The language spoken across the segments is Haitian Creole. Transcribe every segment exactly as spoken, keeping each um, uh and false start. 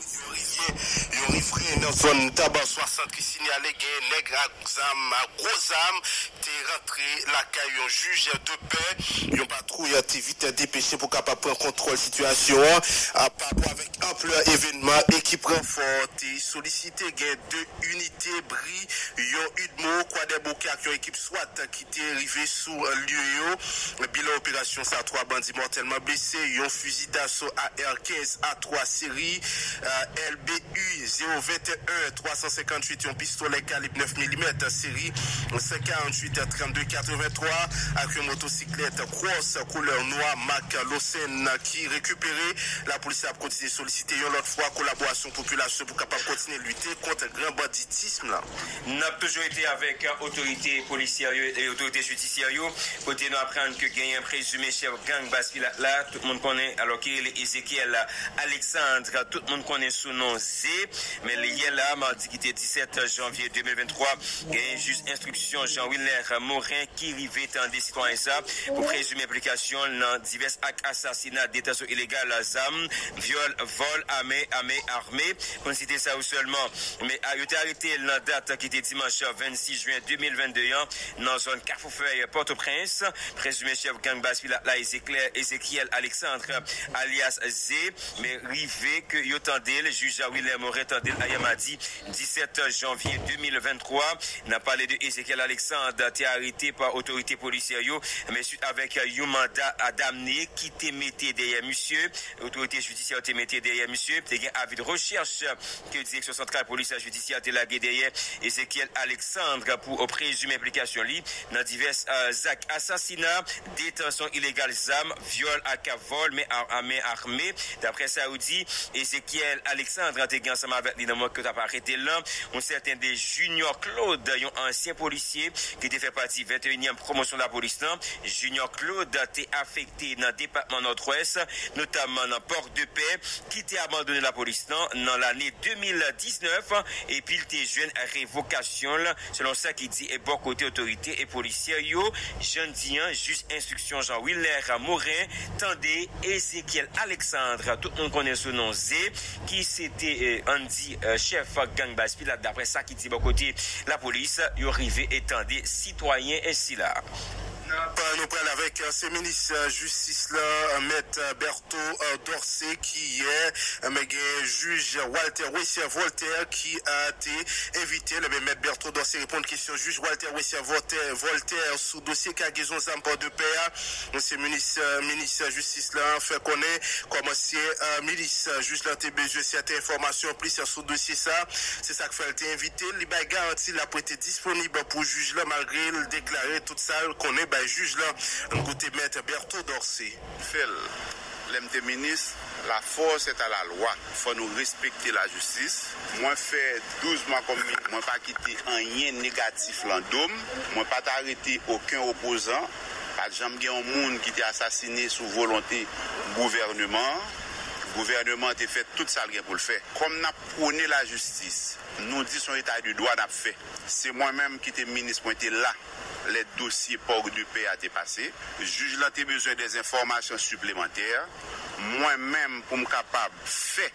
Yon rivye, yon rivren nan zòn Tabanswa Sant ki sinyale gen nèg ak zam, ak gwo zam, te rantre lakay yon jij de pè. Yon patwouy te vit depeche pou kapab pran kontwòl sitiyasyon an. A, pa rapò avèk anplè evènman, ekip ranfò te solisite. Gen de inite, bri, yon UDMO, Kwadèboukè ak yon ekip swat ki te rive sou lye yo. Bilan operasyon sa, twa bandi mòtèlman blese, yon fizi daso A R kenz A twa seri, euh, L B U zewo venteyen twa san senkantuit, yon pistolè kalib nèf milimèt seri senk karanntuit trannde katreventwa ak yon motosiklèt Cross koulè nwa mak Losen ki rekipere. Lapolis ap kontinye solisite yon lòt fwa kolaborasyon popilasyon pou kapab kontinye lite kont gran banditism la. N ap toujou rete avèk otorite polisyè yo e otorite jidisyè yo, kote nou aprann ke genyen prezime chèf gang Baz Pilat la, tout moun konnen, alò ki rele Ezekiel Alexandre, tout moun konnen sou non Ze, men li yè la, madi ki te disèt janvye de mil venntwa, genyen jij enstriksyon Jean Wilner Morin ki rive tande sitwayen sa pou prezime enplikasyon l nan divès ak asasina, detansyon ilegal zam, vyòl, vòl, ame, ame, arme, pou n site sa yo sèlman. Men, a, yo te arete l nan dat ki te dimanch vennsis jen de mil vennde an, nan zòn Kafou Fèy, Pòtoprens. Prezime chèf gang Baz Pilat la, Ezekiel, Ezekiel Alexandre, alyas Ze, men rive ke yo tande l, jij Wilner Morin tande l ayè madi disèt janvye de mil venntwa. N ap pale de Ezekiel Alexandre, te arete pa otorite polisyè yo, men swit avèk yon manda damne ki te mete dèyè misye, otorite jidisyè te mete dèyè misye, te gen avi de rechèch ke Direksyon Santral Polis Jidisyè te lage dèyè Ezekiel Alexandre pou prezime enplikasyon li nan divès, euh, zak asasina, detansyon ilegal zam, vyòl ak vòl, men a, a men ame. Daprè sa yo di, Ezekiel Alexandre te gen ansanm avèk li nan moman ke yo t ap arete l lan, yon sèten de Junior Claude, yon ansyen polisye ki te fè pati venteyinyèm pwomosyon lapolis lan. Junior Claude te afekte nan depatman Nòdwès, notamman nan Port de Paix, ki te abandone lapolis lan nan lane de mil diznèf, epi l te jwenn revokasyon l, selon sa ki di e bò kote otorite e polisyè yo. Jan n di an, jij enstriksyon Jean Wilner Morin tande Ezekiel Alexandre, tout moun konnen sou non Ze, ki se te, eh, ann di, eh, chèf gang Baz Pilat, daprè sa ki di bò kote lapolis, yo rive e tande sitwayen sila. N ap, nou pral avèk ansyen minis jistis la, mèt Bertho Dorcé, ki yè, men gen jij Walter Wessier Voltaire ki, eh, te envite l. Men mèt Bertho Dorcé reponn kesyon jij Walter Wessier Voltaire, Voltaire sou dosye kagezon zam Port de Paix a. Ansyen minis, eh, minis jistis la fè konnen kòm ansyen, eh, minis, jij la te bezwen sèten enfòmasyon plis sou dosye sa. Se sa k fè l te envite l. Li bay garanti l ap rete disponib pou jij la malgre l deklare tout sa l konnen bay jij la. Ann koute mèt Bertho Dorcé. Fè l. Lè m te minis, la force est à la loi. Fò nou respekte lajistis. Mwen fè douz mwa kòm minis, mwen pa kite anyen negatif lan do m. Mwen pa t arete okenn opozan. Pa t janm gen yon moun ki te asasine sou volonte gouvèneman an. Gouvèneman an te fè tout sa l gen pou l fè. Kòm n ap pwone lajistis, nou di se yon eta de dwa n ap fè. Se mwen menm ki te minis, mwen te la lè dosye Port de Paix a te pase. Jij lan te bezwen dèzenfòmasyon siplemantè. Mwen menm, pou m kapab fè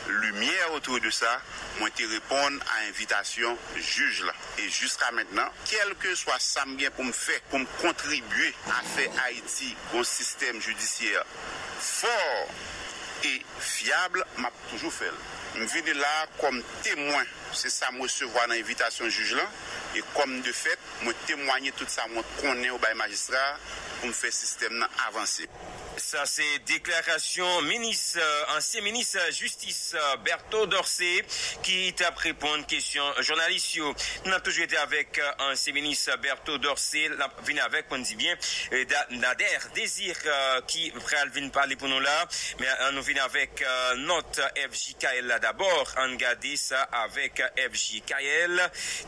limyè otou de sa, mwen te reponn a envitasyon jij lan. E jiska mentnan, kèlkeswa sa m gen pou m fè, pou m kontribye a fè Ayiti gon sistèm jidisyè fò e fyab, m ap toujou fè l. M vini la kòm temwen. Se sa m resevwa nan envitasyon jij lan. E kòm de fèt, mwen temwaye tout sa mwen konnen yo bay majistra pou m fè sistèm nan avanse. Sa se deklarasyon minis, euh, ansyen minis, euh, jistis, euh, Bertho Dorcé, ki t ap reponn kesyon jounalis yo. N ap toujou rete avèk, euh, ansyen minis Bertho Dorcé. N ap vin avèk, pou n di byen, euh, Da-, Nader Désir, euh, ki pral vin pale pou nou la. Men, euh, nou vin avèk, euh, nòt F J K L la dabò. Ann gade sa avèk F J K L,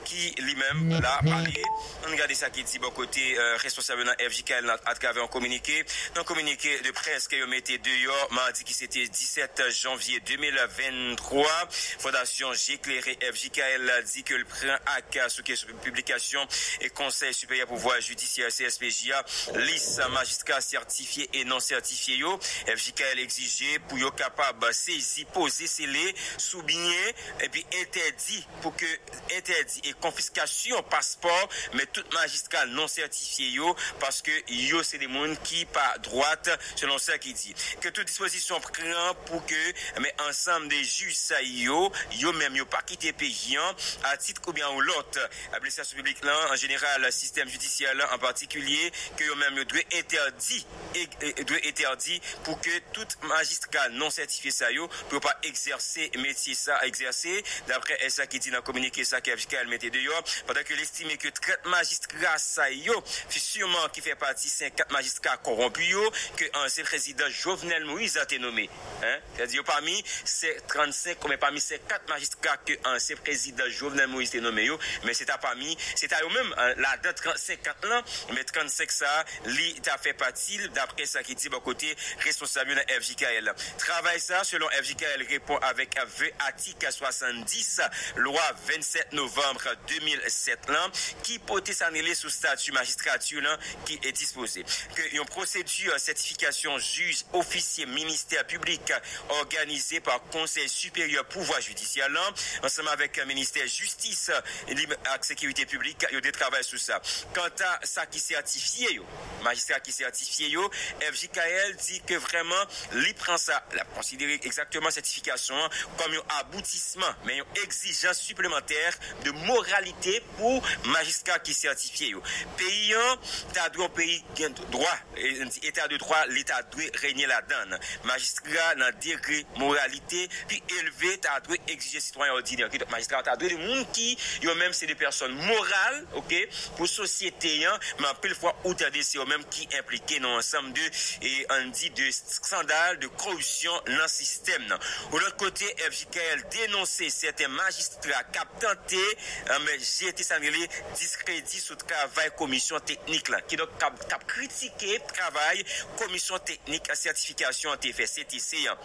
ki li menm la pale. Ann gade sa ki di bò kote, euh, responsab nan F J K L la atravè yon kominike. Nan kominike de près ke yo mete deyò madi ki se te disèt janvye de mil venntwa. Fondasyon Je Klere, F J K L, di ke l pran ak sou kesyon piblikasyon e Konsèy Siperyè Pouvwa Jidisyè, C S P J a, lis majistra sètifye e non sètifye yo. F J K L egzije pou yo kapab sezi, poze sele sou byen epi entèdi pou ke entèdi e konfiskasyon paspò, men tout majistra non sètifye yo, paske yo se de moun ki pa dwat, selon sa ki di. Ke tout dispozisyon pran pou ke, men ansanm de jij sa yo, yo menm yo pa kite peyi an, a tit oubyen yon lòt. Administrasyon piblik lan, an jeneral, sistèm jidisyè lan an patikilye, ke yo menm yo dwe entèdi, e, e, dwe entèdi pou ke tout majistra non sètifye sa yo, pou yo pa egzèse metye sa, egzèse, daprè sa ki di nan kominike sa ke F J K L mete deyò, pandan ke l estime ke trant majistra sa yo, fi siman ki fè pati senkant majistra kòwonpi yo, ke ansyen prezidan Jovenel Moïse te nome. Hein? Sètadi yo pami se trannsenk, oubyen pami senkant majistra ke ansyen prezidan Jovenel Moïse te nome yo, men se ta pami, se ta yo menm, hein, ladan trant, senkant lan, men trannsenk sa, li ta fè pati l, daprè sa ki di bò kote responsab yo nan F J K L. Travay sa, selon F J K L, repon avèk ve atik swasanndis lwa vennsèt novanm de mil sèt lan, ki pote sa n rele sou stati majistrati lan ki e dispoze ke yon pwosedi sètifikasyon jij ofisye ministè piblik òganize pa Konsèy Siperyè Pouvwa Jidisyè lan, ansanm avèk ministè jistis, li ak sekirite piblik, yo te travay sou sa. Kanta sa ki sètifye yo, majistra ki sètifye yo, F J K L di ke vrèman li pran sa, l ap konsidere egzakteman sètifikasyon an kòm yon aboutisman, men yon egzijans siplemantè de moralite pou majistra ki sètifye yo. Peyi an ta dwe yon peyi gen dwa, e, eta de dwa, li ta dwe renye ladan l. Majistra nan degre moralite pi elve ta dwe egzije sitwayen òdinè. Kidonk, majistra ta dwe de moun ki, yo menm, se de pèsòn moral, oke, pou sosyete an, men anpil fwa, ou tande se yo menm ki enplike nan ansanm de, e, ann di, de skandal, de koripsyon nan sistèm nan. Yon lòt kote, F J K L denonse sèten majistra k ap tante, e, men jete sa n rele diskredi sou travay komisyon teknik la, kidonk k ap, k ap kritike travay komisyon teknik sètifikasyon an te fè, C T C an.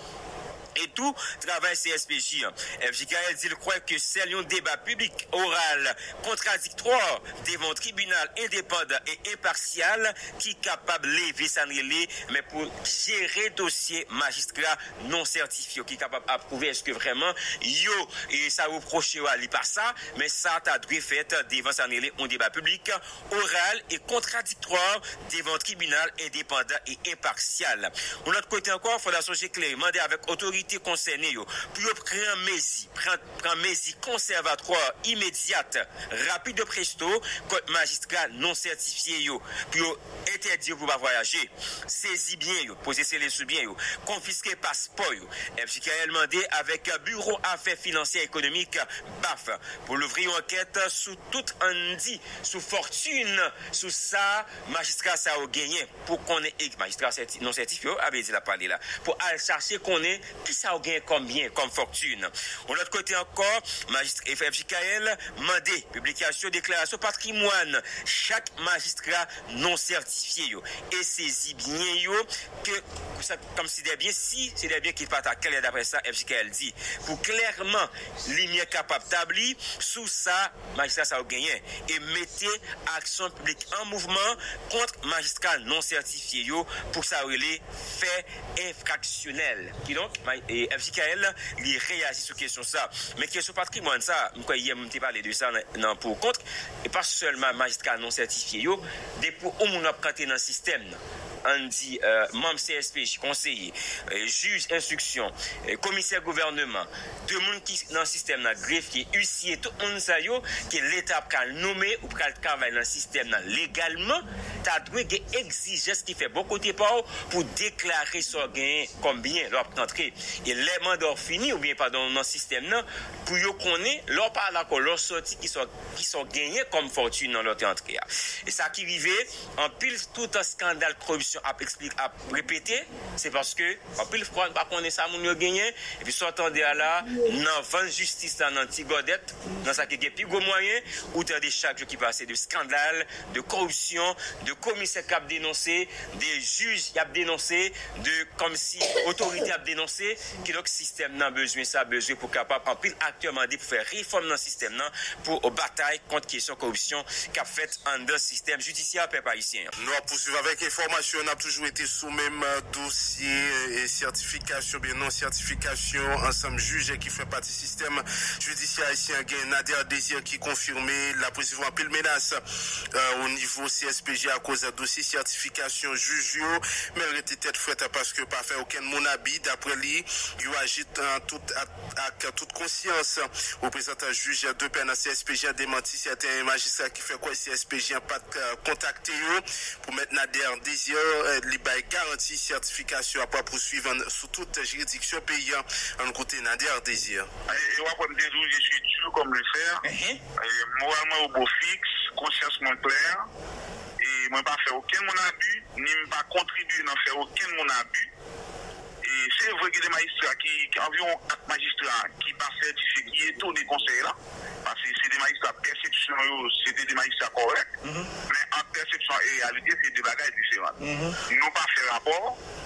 E tou, travay C S P J an. F J K L di l kwè ke sèl yon deba piblik, oral, kontradiktwa devan yon tribinal endepandan e enpasyal ki kapab leve sa n rele, men pou jere dosye majistra non sètifye yo, ki kapab apwouve èske vrèman yo, e sa repwoche yo a, li pa sa, men sa ta dwe fèt devan sa n rele yon deba piblik, oral e kontradiktwa devan yon tribinal endepandan e enpasyal. Yon lòt kote ankò, Fondasyon Je Klere mande avèk otorite konsène yo pou yo pran mezi, pran, pran mezi konsèvatwa imedyat, rapid e presto, kont majistra non sètifye yo, pou yo entèdi yo pou pa vwayaje, sezi byen yo, poze sele sou byen yo, konfiske paspò yo. F J K L mande avèk Biwo Afè Finansyè Ekonomik, baf, pou louvri yon ankèt sou tout, ann di, sou fòtin, sou sa majistra sa yo genyen, pou konnen, e majistra sèti-, non sètifye yo, a vle di l ap pale la, pou al chache konnen kisa yo genyen kòm byen, kòm fòtin. Yon lòt kote ankò, majistra F J K L mande piblikasyon deklarasyon patrimwàn chak majistra non sètifye yo e sezi byen yo, ke sa, kòmsi de byen, si se de byen ki pa ta klè, daprè sa F J K L di, pou klèman limyè kapab tabli sou sa majistra sa yo genyen e mete aksyon piblik an mouvman kont majistra non sètifye yo pou sa yo rele fè enfraksyonèl. Kidonk, ma-, e, F J K L, li reyaji sou kesyon sa. Men kesyon patrimwàn sa, m kwè yè m te pale de sa nan, nan Pou Kont, e pa sèlman majistra non sètifye yo, depi yon moun ap rantre nan sistèm nan, ann di, e, manm C S P J, konseye, e, jij enstriksyon, e, komisè gouvèneman, de moun ki nan sistèm nan, grefye, isye, tout moun sa yo ke Leta pral nonmen ou pral travay nan sistèm nan legalman, ta dwe gen egzijans ki fè bò kote pa w pou deklare sa w genyen kòm byen lè w ap rantre. E lè manda w fini, oubyen, padon, nan sistèm nan, pou yo konnen, lè w pa la ankò, lè w sòti, kisa w, kisa w genyen kòm fòtin nan lè w te antre a. E sa ki rive, anpil tout skandal koripsyon ap eksplike, ap repete, se paske anpil fwa n pa konnen sa moun yo genyen, epi sa w tande a la, nan vann jistis la nan ti gòdèt, nan sa ki gen pi gwo mwayen, ou tande chak jou ki pase de eskandal, de koripsyon, de komisè k ap denonse, de jij y ap denonse, de kòmsi otorite ap denonse, kidonk sistèm nan bezwen sa, bezwen pou kapab anpil aktè mande pou fè refòm nan sistèm nan, pou batay kont kesyon koripsyon k ap fèt anndan sistèm jidisyè pèp ayisyen an. Nou ap pouswiv avèk enfòmasyon, n ap toujou rete sou menm dosye e sètifikasyon, byen non sètifikasyon ansanm jij ki fè pati sistèm jidisyè ayisyen an. Gen Nader Désir ki konfime l ap resevwa anpil menas o nivo C S P J akoz dosye sètifikasyon jij yo, men l rete tèt frèt paske pa fè okenn moun abi. Daprè li, yo aji an tout ak tout konsyans. Reprezantan jij de pè nan C S P J an demanti sèten majistra ki fè kwè C S P J an pa t kontakte yo pou mèt Nader Désir li bay garanti sètifikasyon ap pouswiv sou tout jiridiksyon peyi an. Ann koute Nader Désir. E w ap wè m te di w, je suis dur comme le fer. E moral mwen au beau fixe, konsyans mwen klè. E mwen pa fè okenn moun abi, ni m pa kontribye nan fè okenn moun abi. E se vre gen de majistra ki, ki anviwon kat majistra ki pa sètifye, ki etone konsèy la. Paske se de majistra pèsepsyon yo, se te de majistra kòrèk. Men ant pèsepsyon e reyalite, se de bagay diferan. Nou pa fè rapò,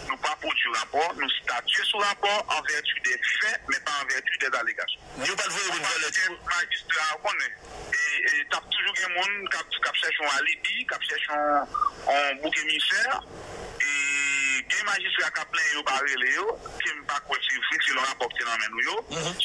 nou pa pwodui rapò, nou statye sou rapò an vèti de fè, men pa an vèti de alegasyon. Yo pa t voye moun vòlè tou. Majistra, ou konnen, e, e, t ap toujou gen moun k ap, k ap chèche yon alibi, k ap chèche yon, yon bouk emisè. E gen majistra k ap plenyen yo pa rele yo, ke m pa kwè se vre, selon rapò ki te nan men nou yo.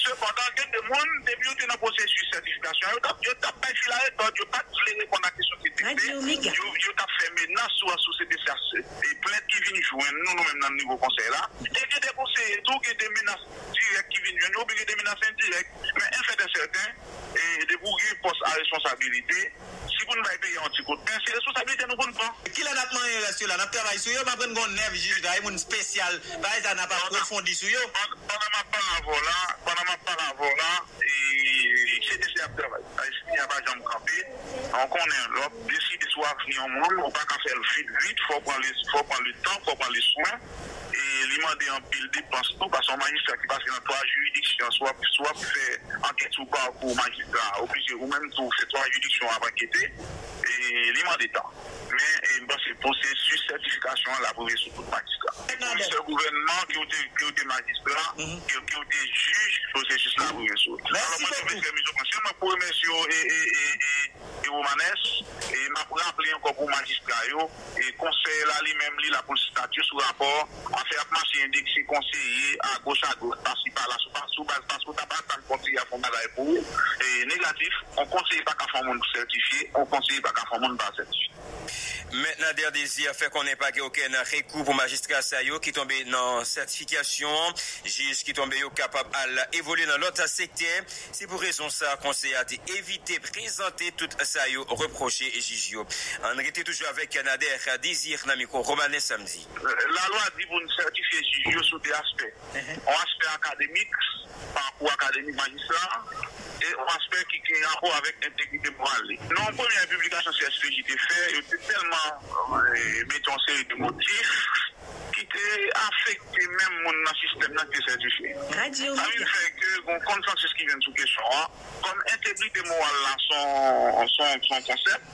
Sepandan, gen de moun, depi yo te nan pwosesis sètifikasyon an, yo t ap, yo t ap bay fil a retòt, yo pa t vle reponn a kesyon ki te ekziste. Yo, yo t ap fè menas sou, sou se te sa, e plent ki vin jwenn nou, nou menm nan nivo konsèy la. E gen de konseye tou, gen de menas dirèk ki vin jwenn yo, oubyen gen de menas endirèk. Men en fèt e sèten, e depi w gen pòs a responsabilite, si pou n bay peyi a yon ti kout men, se responsablite nou pou n pran. Kilè n ap manyen rès yo la? N ap travay sou yo, m aprann gen yon nèf jij la, e moun espesyal, bagay sa n ap apwofondi sou yo. Pandan, pandan m ap pale avè w la, pandan m ap pale avè w la, e, C T C ap travay. Ayisyen pa janm kanpe. Ou konnen, lè w ap deside sou avni yon moun, ou pa ka fè l vit, vit, fò w pran le, fò w pran le tan, fò w pran le swen. E li mande anpil depans tou, paske yon majistra ki pase nan twa jiridiksyon, si w ap, si w ap fè ankèt sou pakou majistra, oblije ou menm tou fè twa jiridiksyon ap ankete, e li mande tan. Men, e, m panse pwosesis sètifikasyon an l ap rive sou tout majistra. Komisè gouvènman, ke w te, ke w te majistra, ke, ke w te jij, pwosesis la ap rive sou ou. Alò, mwen tou, mesye Mizo Konsil, mwen pou remèsye w e, e, e, e, e Romanes, e m ap raple ankò pou majistra yo, e konsèy la li menm, li la pou l statye sou rapò, afè ap mache endekse konseye, agoch, adwat, pasi, pala, sou, pa, sou baz, paske w ta pa tann konseye a fè yon bagay pou ou, e negatif, yon konseye pa ka fè yon moun sètifye, yon konseye pa ka fè yon moun pa sètifye. Mèt Nader Désir fè konnen pa gen okenn rekou pou majistra sa yo ki tonbe nan sètifikasyon an. Jij ki tonbe yo kapab al evolye nan lòt sektè. Se pou rezon sa, konsèy a te evite prezante tout sa yo repwoche jij yo. Ann rete toujou avèk Nader Désir nan mikwo Romanes Samdi. Lalwa di pou n sètifye jij yo sou de aspè. Yon aspè akademik, pakou akademik majistra a, e yon aspè ki gen rapò avèk entegrite moral li. Nan yon premyè piblikasyon C S P J te fè, yo te tèlman, e, mete yon seri de motif ki te afekte menm moun nan sistèm nan ki te sètifye. Sa vin fè ke gen yon konsansis ki vin sou kesyon an. Kòm entegrite moral la se yon, se yon, se yon konsèp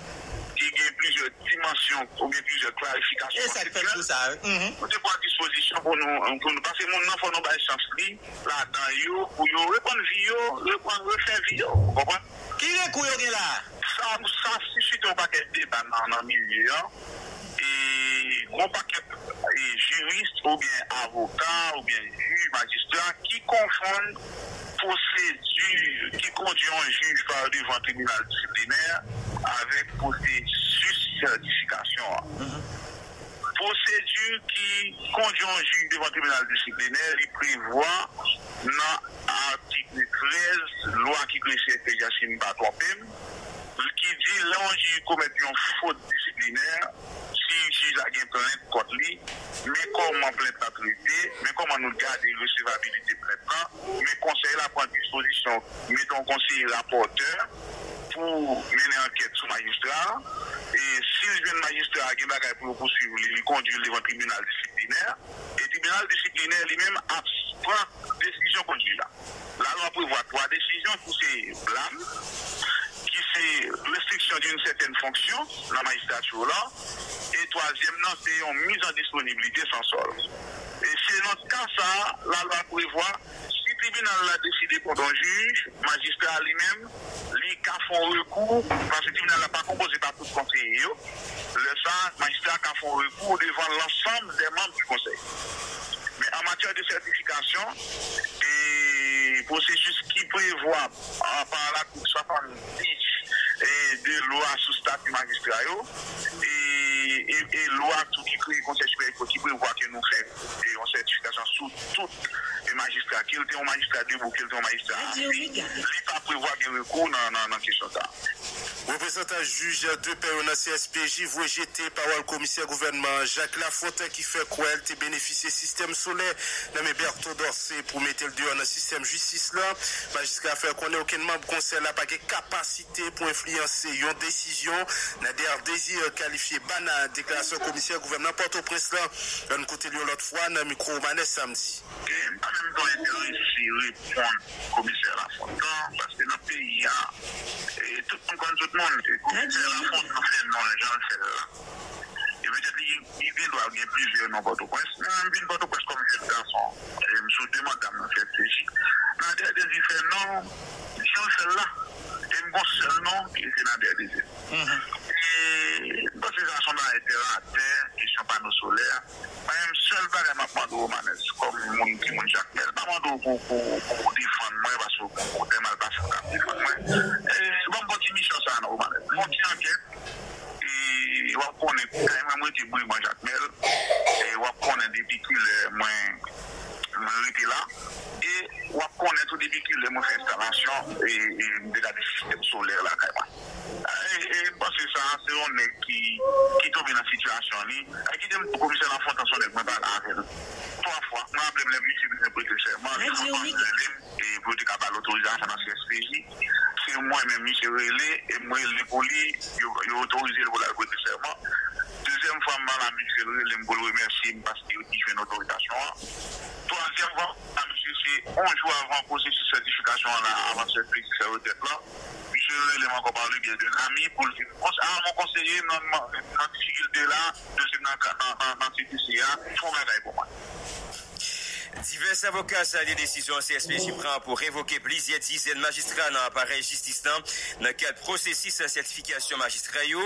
ki gen plizyè dimansyon oubyen plizyè klarifikasyon. E sa k fèt pou sa, wi. Nou te pran dispozisyon pou nou, pou nou, paske moun nan fò nou bay chans li ladan yo, pou yo reprann vi yo, reprann, refè vi yo, ou konprann? Ki rekou yo gen la a? Sa, sa sisite yon pakèt deba nan, nan milye an. E yon pakèt, e, jiris oubyen avoka oubyen jij, majistra ki konfonn pwosedi ki kondui yon jij pa devan tribinal disiplinè avèk pwosesis sètifikasyon an. Pwosedi ki kondui yon jij devan tribinal disiplinè, li prevwa nan atik trèz lwa ki kreye C S P J a, si m pa twonpe m, ki di lè yon jij komèt yon fot disiplinè, si jij la gen plent kont li, men kòman plent la trete, men kòman nou gade resevabilite plent la, men konsèy la pran dispozisyon, mete yon konseye rapòtè pou mennen ankèt sou majistra a, E si l jwenn majistra a gen bagay pou yo pouswiv li, li kondui l devan tribinal disiplinè, e tribinal disiplinè li menm ap pran desizyon kont jij la. Lalwa prevwa twa desizyon ki se blam, ki se restriksyon d'une certaine fonction nan majistrati la, e twazyèm nan se yon mise en disponibilité sans solde. E se nan ka sa a, lalwa prevwa, si tribinal la deside kont yon jij, majistra a li menm, li ka fè yon rekou, paske tribinal la pa konpoze pa tout konseye yo. Lè sa a, majistra a ka fè yon rekou devan lansanm dè manm di konsèy. Men an matyè de sètifikasyon, e pwosesis ki prevwa, a, pa latik swasanndis, e, de lwa sou stati majistra yo, e, e, e lwa tou ki kreye Konsèy Siperyè ki prevwa ke nou fè, e, yon sètifikasyon sou tout, e, majistra, ke l te yon majistra debou, ke l te yon majistra aswi, li pa prevwa gen rekou nan, nan, nan kesyon sa a. Reprezantan jij de pè yo nan C S P J voye jete pawòl komisè gouvènman an Jacques Lafontaine ki fè kwè l te benefisye sistèm solè nan men Bertho Dorcé pou mete l deyò nan sistèm jistis la. Majistra a fè konnen okenn manm konsèy la pa gen kapasite pou enfliyanse yon desizyon. Nader Désir kalifye bana deklarasyon komisè gouvènman Pòtoprens lan. Ann koute l yon lòt fwa nan mikwo Manès Samdi. E m pa menm twò enterese reponn komisè Lafontan, paske nan peyi a, e, tout moun konn tout moun. E komisè Lafontan fè non l jan l fè l la. E petèt li, li gen dwa gen plizyè non Pòtoprens, men mwen m vin Pòtoprens kòm jèn gason. E m sou de manda m nan C S P J. Nader Désir fè non l jan l fè l la. E m gon sèl non, ki se Nader Désir. E m panse sa se yon bagay tèratè, kesyon pano solè. Mwen menm, sèl bagay m ap mande w, Romanès, kòm moun, timoun Jakmèl, m pa mande w pou, pou, pou, pou defann mwen, paske ou, ou te mal pase pou w ka defann mwen. E, ban m fè ti misyon sa a non, Romanès. Fè yon ti ankèt, e w ap konnen, kay mwen, m rete Briman Jakmèl, e w ap konnen depi kilè mwen, mwen rete la, e w ap konnen tou depi kilè mwen fè enstalasyon, e, e m te gade sistèm solè lakay mwen. E, e, m panse sa a, se yon nèg ki, ki tonbe nan sitiyasyon li. E kite m di w, komisè Lafontan se yon nèg mwen pale avè l twa fwa. Mwen raple m lè misye bezwen prete sèman, li fè yon fwa rele m, e, pou yo te ka ba l otorizasyon nan C S P J. Se mwen menm misye rele, e m rele pou li, yo, yo otorize l pou l al prete sèman. Dezyèm fwa m pale a misye, l rele m pou l remèsye m paske yo te jwenn otorizasyon an. Twazyèm fwa m pale a misye, se yon jou avan pwosesis sètifikasyon an la, avan C S P J fè retrèt lan. Misye rele m ankò par le biais d'un ami pou l di m, "Ah, mon conseiller, nan, nan, nan difikilte la, dosye m nan, nan, nan, nan C T C a, fè yon bagay pou mwen." Divès avoka salye desizyon C S P J pran pou revoke plizyè dizèn majistra nan aparèy jistis lan nan kad pwosesis sètifikasyon majistra yo.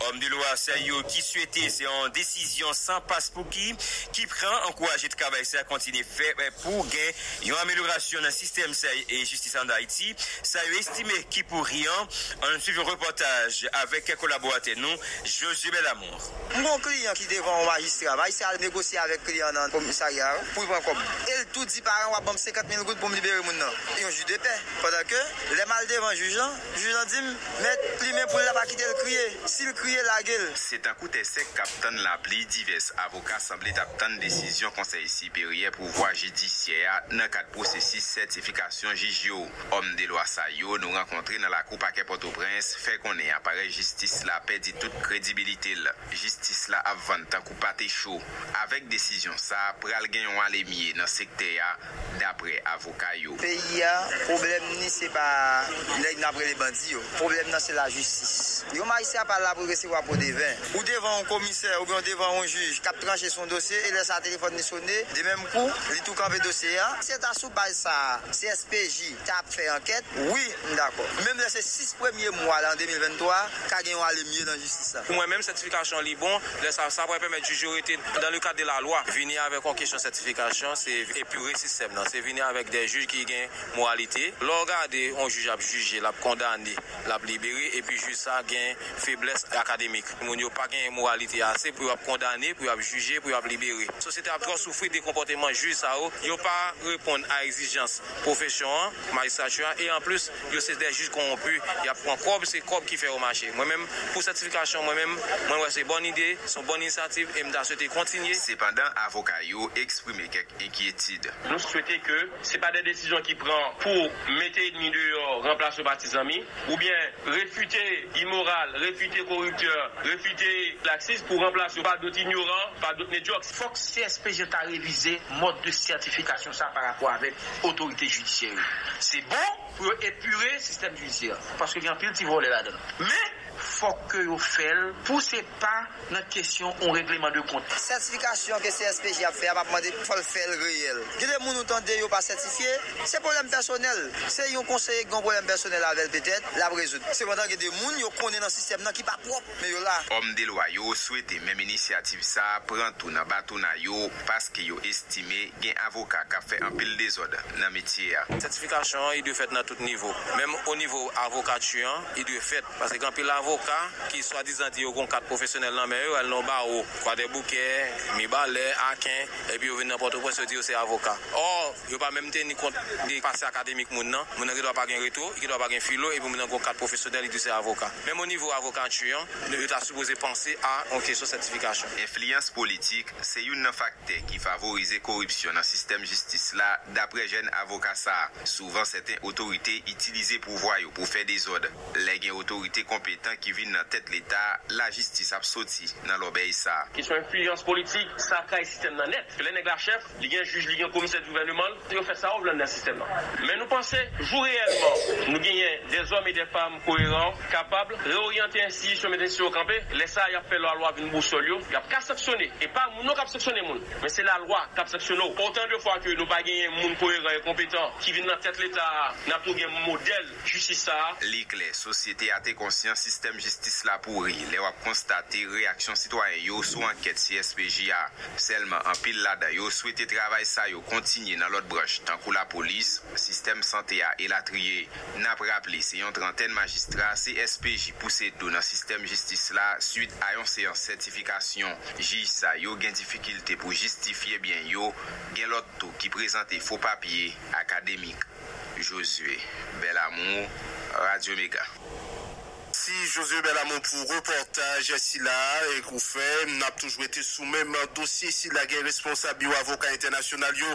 Òm de lwa sa yo ki swete se yon desizyon san paspouki ki pran, ankouraje travay sa kontinye fè, eh, pou gen yon amelyorasyon nan sistèm sa, eh, jistis ann Ayiti. Sa yo estime ki pouri an. Ann swiv yon repòtaj avèk kolaboratè nou, Josué Belamour. M gon kliyan ki devan yon majistra. Majistra al negosye avèk kliyan nan komisarya a pou l pran kòb. E l tou di paran w ap ban m senkant mil goud pou m libere moun nan. Yon jij de pè. Pandan ke, lè m al devan jij lan, jij lan di m, mèt plimen poul la, pa kite l kriye. Si l kriye, lage l. Se tankou tè sèk k ap tann lapli, divès avoka sanble t ap tann desizyon Konsèy Siperyè Pouvwa Jidisyè a nan kad pwosesis sètifikasyon jij yo. Òm de lwa sa yo nou rankontre nan lakou pakè Pòtoprens fè konnen aparèy jistis la pèdi tout kredibilite l. Jistis la ap vann tankou pate cho. Avèk desizyon sa a, pral gen yon ale mye nan sektè a, daprè avoka yo. Peyi a, pwoblèm ni se pa nèg n ap rele bandi yo. Pwoblèm nan se lajistis. Yon majistra pa la pou l resevwa po de ven. Ou devan yon komisè oubyen ou devan yon jij k ap tranche sou yon dosye, e lè sa a telefòn li sone, de menm kou, li tou kanpe dosye a. Se ta sou baz sa a, C S P J ta ap fè ankèt, wi, m dakò. Menm lè se sis premye mwa la an de mil venntwa, ka gen yon ale mye nan jistis la. Pou mwen menm, sètifikasyon li bon, lè sa, sa pral pèmèt jij yo rete dans le cadre de la loi, vini avèk yon kesyon sètifikasyon, se epire sistèm nan, se vini avèk de jij ki gen moralite. Lè w gade yon jij ap jije, l ap kondane, l ap libere, epi jij sa gen feblès akademik. Moun yo pa gen moralite ase pou yo ap kondane, pou yo ap jije, pou yo ap libere. Sosyete ap twò soufri de konpòteman jij sa yo. Yo pa reponn a egzijans pwofesyon an, majistrati a, e anplis, yo se de jij kowonpi, y ap pran kòb, se kòb ki fè yo mache. Mwen menm, pou sètifikasyon, mwen menm, mwen wè se bòn ide, se yon bòn inisyativ, e m ta swete kontinye. Sepandan, avoka yo eksprime kèk enkyetid. Nou swete ke se pa de desizyon ki pran pou mete ènmi deyò, ranplase yo pa ti zanmi, oubyen refite elektoral, refite koriptè, refite laksis pou ranplase yo pa dòt inyoran, pa dòt medyòk. Fòk C S P J ta revize mòd de sètifikasyon sa pa rapò avèk otorite jidisyè yo. Se bon pou yo epire sistèm jidisyè an, paske gen anpil ti vòlè ladan l. Men, fòk ke yo fè l pou se pa nan kesyon yon regleman de kont. Sètifikasyon ke C S P J ap fè a, m ap mande fò l fè l reyèl. Gen de moun ou tande yo pa sètifye, se pwoblèm pèsonèl. Se yon konseye ki gen yon pwoblèm pèsonèl avè l petèt, l ap rezoud. Sepandan, gen de moun yo konnen nan sistèm nan ki pa pwòp, men yo la. Òm de lwa yo swete menm inisyativ sa a pran tou nan batona yo, paske yo estime gen avoka k ap fè anpil dezòd nan metye a. Sètifikasyon an, li dwe fèt nan tout nivo. Menm o nivo avokati an, li dwe fèt. Paske gen anpil avoka ki swadizan di yo gon kat pwofesyonèl nan men yo, al nan bawo Kwadèboukè, Mibalè, Aken, epi yo vin nan Pòtoprens, yo di yo se avoka. Ò, yo pa menm teni kont de pase akademik moun nan. Moun nan gendwa pa gen reto, li gendwa pa gen filo, epi moun nan gon kat pwofesyonèl, li di se avoka. Menm o nivo avokati an, yo ta sipoze panse a yon kesyon sètifikasyon. Enfliyans politik se youn nan faktè ki favorize koripsyon nan sistèm jistis la, daprè jèn avoka sa a. Souvan, sèten otorite itilize pouvwa yo pou fè dezòd. Lè gen otorite konpetan ki vin nan tèt Leta, lajistis ap soti nan lòbèy sa a. Kesyon enfliyans politik, sa kay sistèm nan nèt. Lè nèg la chèf, li gen jij, li gen komisè di gouvèneman l, yo fè sa yo vle anndan sistèm nan. Men nou panse, jou reyèlman nou genyen dèzòm e dèfanm koyeran, kapab reoryante enstitisyon, mete yo kanpe, lè sa a, y ap fè lalwa vin bousòl yo, y ap ka sanksyone. E pa moun nan k ap sanksyone moun, men se lalwa k ap sanksyone w. Otan de fwa ke nou pa genyen moun koyeran e konpetan ki vin nan tèt Leta a, n ap tou gen modèl jistis sa a. Li klè, sosyete a te konsyan sistèm jistis la pouri lè w ap konstate reyaksyon sitwayen yo sou ankèt C S P J a. Sèlman, anpil ladan yo swete travay sa yo kontinye nan lòt branch, tankou lapolis, sistèm sante a, elatriye. N ap raple, se yon trantèn majistra C S P J pouse do nan sistèm jistis la swit a yon seyans sètifikasyon. Jij sa yo gen difikilte pou jistifye byen yo, gen lòt tou ki prezante fo papye akademik. Josué Belamour, Radio Mega. Mèsi Josué Belamour pou repòtaj sila a ou fè. N ap toujou rete sou menm dosye sila. Gen responsab Biwo Avoka Entènasyonal yo,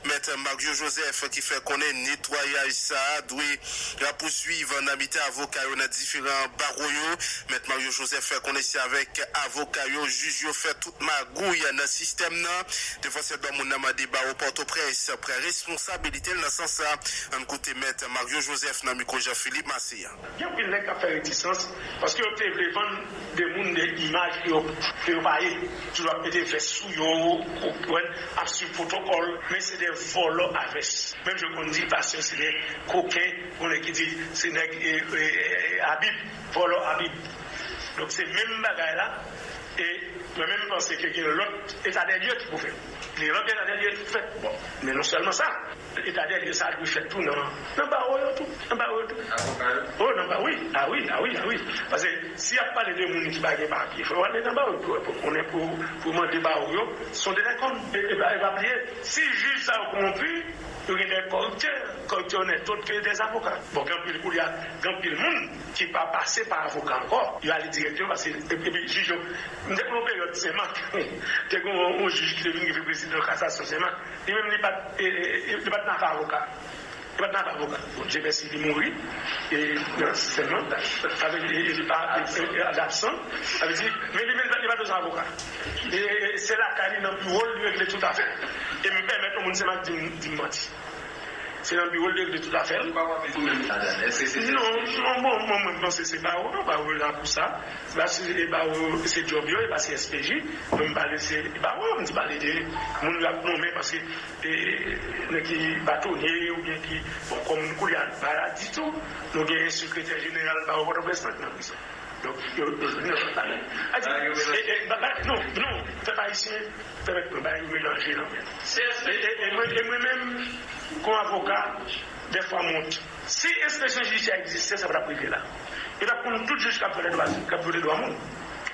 Mèt Mario Joseph, ki fè konnen netwayaj sa a dwe pouswiv nan mitan avoka yo nan diferan bawo yo. Mèt Mario Joseph fè konnen se avèk avoka yo jij yo fè tout magouy nan sistèm nan. Defansè dwa moun nan mande bawo Pòtoprens pran responsabilite l nan sans sa. Ann koute Mèt Mario Joseph nan mikwo Jean Philippe Massé a. Gen anpil nèg k ap fè retisans paske yo te vle vann de moun de imaj ke yo, ke yo pa ye. Toujou ap mete vès sou yo, ou konprann, ap swiv pwotokòl, men se de vòlò a vès. Menm jan yo konn di pastè se de koken, gon nèg ki di se nèg e, e, e, a Bib, vòlò a Bib. Donk se menm bagay la, e mwen menm m panse ke gen lòt eta dè lye ki pou fèt. Gen lòt eta dè lye ki pou fèt. Bon, men non sèlman sa, eta dè lye sa dwe fèt tou nan, nan bawo yo tou, nan bawo yo tou. Avoka yo? Oh, nan ba, wi, a wi, a wi, a wi. Paske si y ap pale de moun ki pa gen papye, fò yo ale nan bawo yo pou, pou konnen, pou, pou mande bawo yo, se yon delekòn. E, e pa, e pa bliye, si jij sa yo kowonpi, yo gen de kòriptè, kòriptè onèt, ot ke de avoka. Bon, gen anpil koulye a, gen anpil moun ki pa pase pa avoka ankò, yo ale dirèkteman, paske, epi, epi jij yo, m te konn yon peryòd Senmak, te gen yon, yon jij ki te vin rive prezidan kasasyon Senmak, li menm li pa t, e, e, e, li pa t nan afè avoka. Li pa t nan afè avoka. Bon, Dye mèsi, li mouri, e, nan sistèm nan, sa vle di, e, li pa, e, e, e, l absan, sa vle di, men li menm li pa t bezwen avoka. E, e, se lakay li, nan biwo l, li regle tout afè l. E m pèmèt yon moun Senmak di m, di m manti. Se nan biwo l li regle tout afè l. Ou pa wè pou menm ladan l? Èske se... Non, non, bon, mwen, mwen panse se bawo, non, bawo la pou sa. Se pa si e bawo, se djòb yo, e pa se S P J. Mwen m pale se bawo, m di pale de moun y ap nonmen paske, e, nèg ki batonye oubyen ki, bon, kòm koulye a, pa la ditou, nou gen sekretè jeneral bawo Pòtoprens nan prizon. Donk, yo, yo, yo, yo, e, e, ba, ba, non, non, pèp ayisyen, pèmèt mwen, bagay yo melanje nan men nou. E, e, e mwen, e mwen menm, kon avoka, dèfwa m wont. Si enspeksyon jidisyè egziste, sa pa t ap rive la. Yo t ap konn tout jij k ap vyole dwa, k ap vyole dwa moun.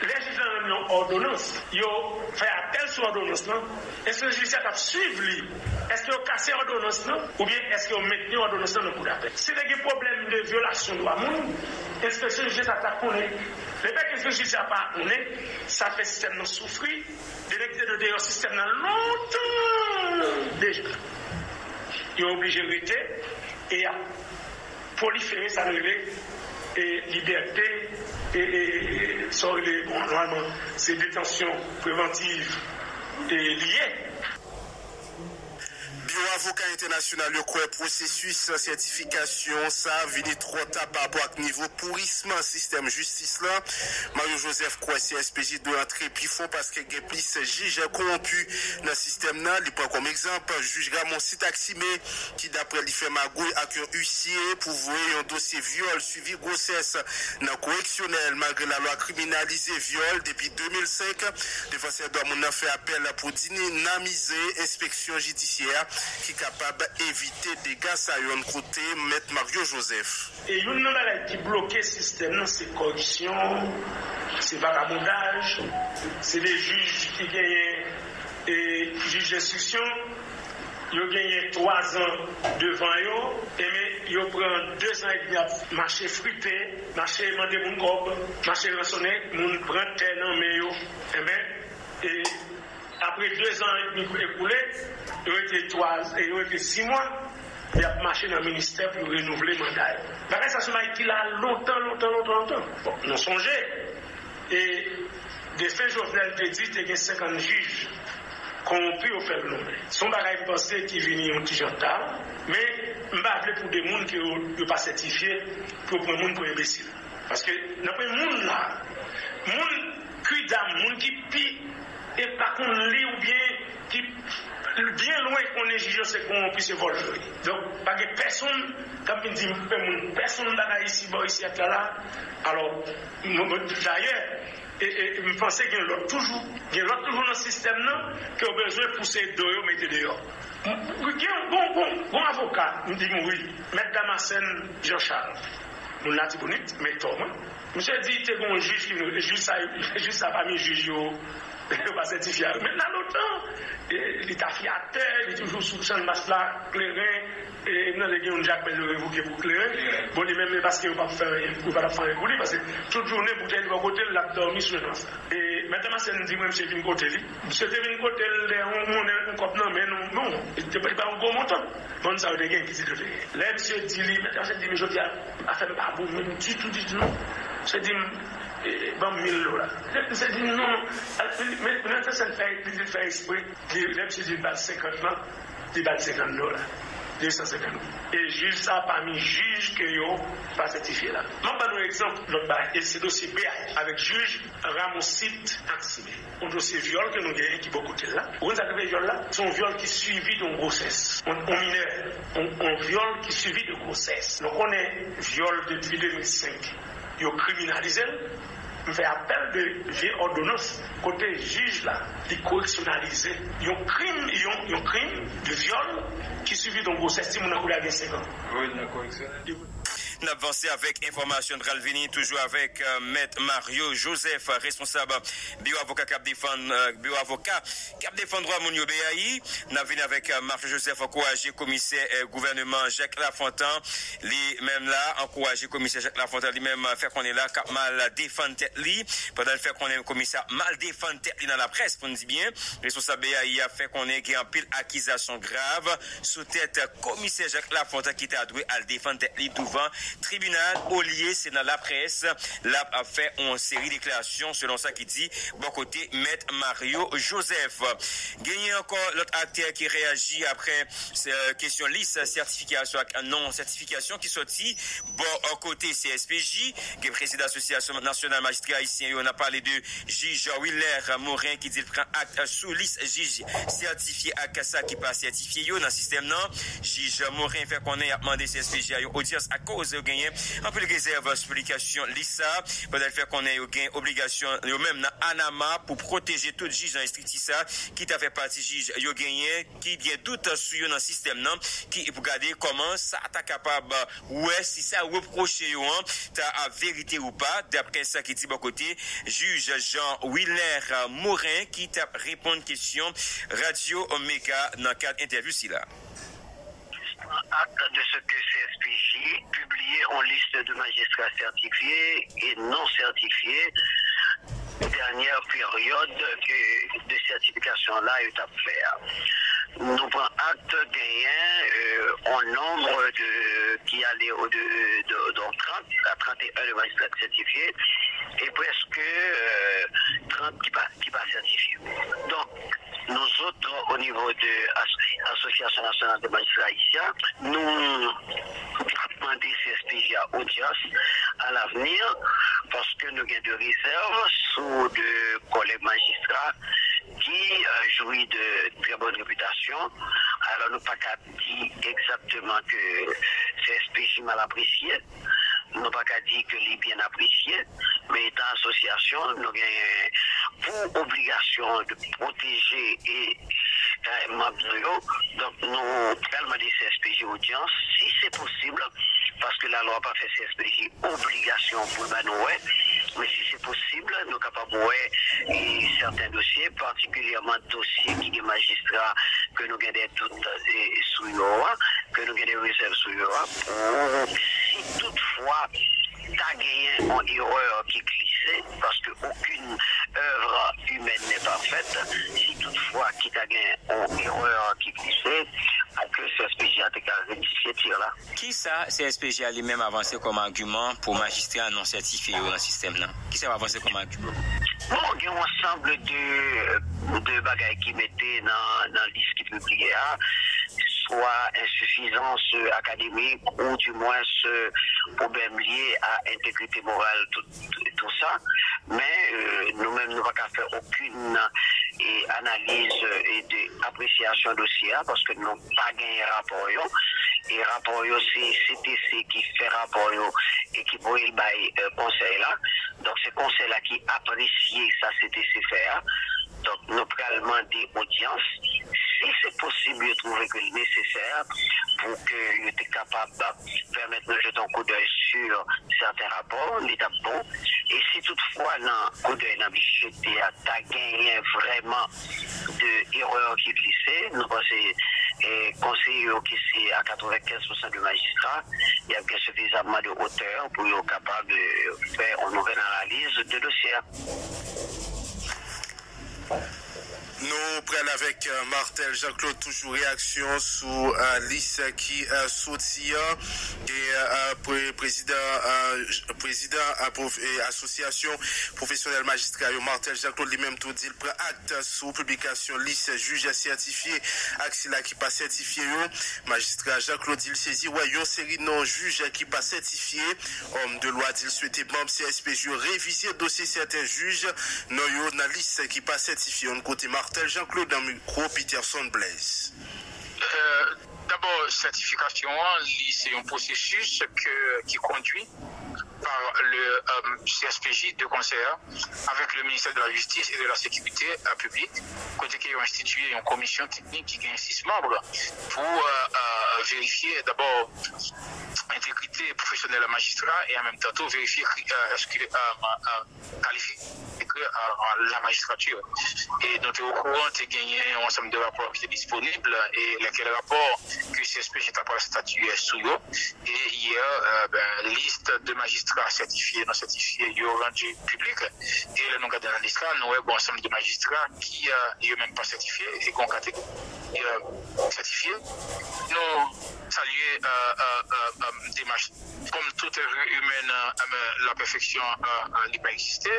Lè jij lan rann yon òdonans, yo fè apèl sou òdonans lan, enspeksyon jidisyè t ap swiv li. Èske yo kase òdonans lan, oubyen èske yo mentni òdonans lan nan kou dapèl? Si te gen pwoblèm de vyolasyon dwa moun, enspeksyon jidisyè t ap konnen. Lefètke enspeksyon jidisyè pa konnen, sa fè sistèm nan soufri. De nèg ki te dwe deyò sistèm nan lontan deja. Yo oblije rete e y ap prolifere sa nou rele e libète e, e, e sa w rele, bon, nòmalman se detansyon prevantiv e li ye. Biwo avoka entènasyonal yo kwè pwosesis sètifikasyon sa a vini twò ta pa rapò ak nivo pourisman sistèm jistis la. Mario Joseph kwè C S P J dwe antre pi fon paske gen plis jij kowonpi nan sistèm nan. Li pran kòm egzanp jij Ramonsit Aximé ki daprè li fè magouy ak yon isye pou voye yon dosye vyòl swivi gwosès nan koreksyonèl malgre lalwa kriminalize vyòl depi de mil senk. Defansè dwa moun nan fè apèl pou dinamize enspeksyon jidisyè ki kapab evite dega sa yo. Ann koute Mèt Mario Joseph. E youn nan bagay ki bloke sistèm nan se kòripsyon, se vagabondaj, se de jij ki genyen e jij enstriksyon, yo genyen twazan devan yo, enben yo pran dezan edmi ap mache frite, mache mande moun kòb, mache ransonnen moun, pran tè nan men yo, enben e apre dezan edmi ekoule, yo rete twa, yo rete sis mwa, y ap mache nan ministè pou yo renouvle manda yo. Bagay sa se yon bagay ki la lontan, lontan, lontan, lontan. Bon, nou sonje, e defen Jovenel te di te gen senkant jij kowonpi yo fè l nonmen. Se yon bagay m panse ki vini yon ti jan ta, men m pa vle pou de moun ke yo, yo pa sètifye pou yo pran moun pou enbesil. Paske nan pwen moun la, moun kwidam, moun ki pi e pa konn li oubyen ki byen lwen konnen jij yo se kowonpi, se vòlè yo ye. Donk, pa gen pèsonn k ap vin di m pè moun pèsonn bagay isi bò isi ak la la. Alò, dayè, e, e, m panse gen lòt toujou, gen lòt toujou nan sistèm nan ke yo bezwen pouse do yo mete deyò. Gen yon bon, bon, bon avoka, m di m wi, Mèt Damasèn Jean Charles. Moun Latibonit, men tò mwen. Misye di te gen yon jij ki, jij sa, jij sa pami jij yo, yo pa sètifye a yo. Men nan lontan, e, li t afyatè, li toujou sou chann mas la, kleren, e, m tande gen youn Jakmèl yo revoke pou kleren. Bon, li menm, e paske yo p ap fè anyen, yo pa t ap fè anyen pou li, paske tout jounen boutèy li bò kote l, l ap dòmi sou chann mas la. E, Mèt Damasèn di mwen, misye vin kote li. Misye te vin kote l, lè yon monnen, yon kòb nan men nou, non, li te, li pa yon gwo montan. Moun sa yo te gen, pitit yo te gen. Lè misye di li, mèt Damasèn di m, jodi a, afè m pa bon menm ditou, ditou, non. Misye di m, e, ban m mil dola. Lè misye di m, non, non. Mèt Damasèn fè, li te fè espre. Li, lè misye di l ba l senkant lan, li ba l senkant dola. De san senkant goud. E jij sa pami jij ke yo pa sètifye la. M ap ban nou egzanp lòt bagay. E se dosye B A I avèk jij Ramosit Aximé. Yon dosye vyòl ke nou genyen ki bò kote l la. Ou konn sa k rele vyòl la? Se yon vyòl ki swivi de yon gwosès. Yon, yon minè. Yon, yon vyòl ki swivi de gwosès. Nou konnen vyòl depi de mil senk. Yo kriminalize l. M fè apèl de vye òdonans kote jij la, li koreksyonalize yon krim, yon, yon krim de vyòl ki swivi de yon gwosès timoun nan koulè a gen senk an. Wi, nan koreksyonèl. N ap vanse avèk enfòmasyon n pral vini toujou avèk Mèt Mario Joseph, responsab biwo avoka k ap defann, biwo avoka k ap defann dwa moun yo, B A I. N ap vini avèk Mario Joseph ankouraje komisè gouvèneman Jacques Lafontant. Li menm la ankouraje komisè Jacques Lafontant li menm fè konnen la k ap mal defann tèt li. Pandan l fè konnen komisè ap mal defann tèt li nan laprès, pou n di byen, responsab B A I a fè konnen gen anpil akizasyon grav sou tèt komisè Jacques Lafontant ki ta dwe al defann tèt li douvan tribinal, olye se nan laprès l ap fè yon seri deklarasyon, selon sa ki di bò kote Mèt Mario Joseph. Genyen ankò lòt aktè ki reyaji apre kesyon lis sètifikasyon ak non sètifikasyon ki sòti bò kote C S P J. Gen prezidan Asosyasyon Nasyonal Majistra Ayisyen yo, n ap pale de jij Wilner Morin ki di l pran ak sou lis jij sètifye ak sa ki pa sètifye yo nan sistèm nan. Jij Morin fè konnen y ap mande C S P J a yon odyans akoz yo genyen anpil rezèv sou piblikasyon lis sa, pandan l fè konnen yo gen obligasyon yo menm nan ANAMA pou pwoteje tout jij nan estrikti sa ki ta fè pati jij yo genyen ki gen dout sou yo nan sistèm nan, ki pou gade kòman sa ta kapab wè si sa repwoche yo an ta ap verite ou pa, daprè sa ki di bò kote jij Jean Wilner Morin ki t ap reponn kesyon Radyo Mega nan kad entèvyou sila. Acte de ce que C S P J publie une liste de magistrats certifiés et non certifiés. Dènyè peryòd ke de sètifikasyon la yo t ap fè a. Nou pran akte genyen yon nonb de ki ale o de, de, de trant a trant e en de majistra ki sètifye e prèske trant ki pa, ki pa sètifye. Donk, nou zòt, o nivo de Asosyasyon Nasyonal de Majistra Ayisyen, nou ap mande C S P J a odyans alavni, paske nou gen de rezèv sou de kòlèg majistra ki jwi de trè bòn repitasyon. Alò, nou pa ka di egzakteman ke C S P J mal apresye. Nou pa ka di ke li byen apresye, men etan asosyasyon, nou genyen pou obligasyon de pwoteje e manm nou yo. Donk, nou pral mande C S P J odyans, si se posib, paske lalwa pa fè C S P J obligasyon pou l ba nou wè, men si se posib, nou kapab wè sèten dosye, patikilyèman dosye ki gen majistra ke nou gen de dout sou yo a, ke nou gen de rezèv sou yo a, pou si toutfwa ta genyen yon erè ki glise, paske okenn œuvre humaine n'est parfaite, si toutfwa ki ta gen yon erè ki glise, pou ke C S P J a te ka rektifye tir la. Kisa C S P J a li menm avanse kòm agiman pou majistra non sètifye yo nan sistèm nan? Kisa yo avanse kòm agiman? Bon, gen yon ansanm de, de bagay ki mete nan, nan lis ki pibliye a, swa ensifizans akademik ou dimwens pwoblèm lye a entegrite moral tout, tout sa. Men nou menm nou pa ka fè okenn analiz e de apresyasyon dosye a paske nou pa genyen rapò yo. E rapò yo se C T C ki fè rapò yo e ki voye l bay konsèy la. Donk se konsèy la ki apresye sa C T C fè a. Donk nou pral mande odyans, si se posib, yo twouve ke l nesesè pou ke yo te kapab pèmèt nou jete yon koudèy sou sèten rapò, li t ap bon. E si toutfwa nan koudèy n ap jete a ta genyen vrèman de erè ki glise, nou panse konseye yo ki se a katrevenkenz pousan de majistra, y ap gen sifizamman de otè pou yo kapab fè yon nouvèl analiz de dosye a. Nou pral avèk Marthel Jean Claude, toujou reyaksyon sou lis ki soti an. Gen prezidan, prezidan asosyasyon pwofesyonèl majistra yo, Marthel Jean Claude, li menm tou di l pran akte sou piblikasyon lis jij sètifye ak sila ki pa sètifye yo. Majistra Jean Claude di l sezi wè yon seri non jij ki pa sètifye. Òm de lwa di l swete manm C S P J yo revize dosye sèten jij non yo nan lis ki pa sètifye. Yon kote Marthel Jean Claude nan mikwo Peterson Blaise. Dabò, sètifikasyon an, li se yon pwosesis ke, ki kondwi pa le C S P J de konsè avèk le ministè de la Jistis e de la Sekirite piblik, kote ke yo enstitiye yon komisyon teknik ki gen sis manm pou verifye dabò entegrite pwofesyonèl majistra e an menm tan tou verifye èske kalifye la majistrati. E nou te okouran te genyen yon ansanm de rapò ki te disponib e lèkèl rapò ke C S P J ta pral statye sou yo. E yè, lis de majistra sètifye, non sètifye yo randi piblik. E lè nou gade nan lis la, nou wè gon ansanm de majistra ki yo menm pa sètifye e gon kategori sètifye. Nou salye demach. Kòm tout èv imèn, la pèfeksyon li pa egziste.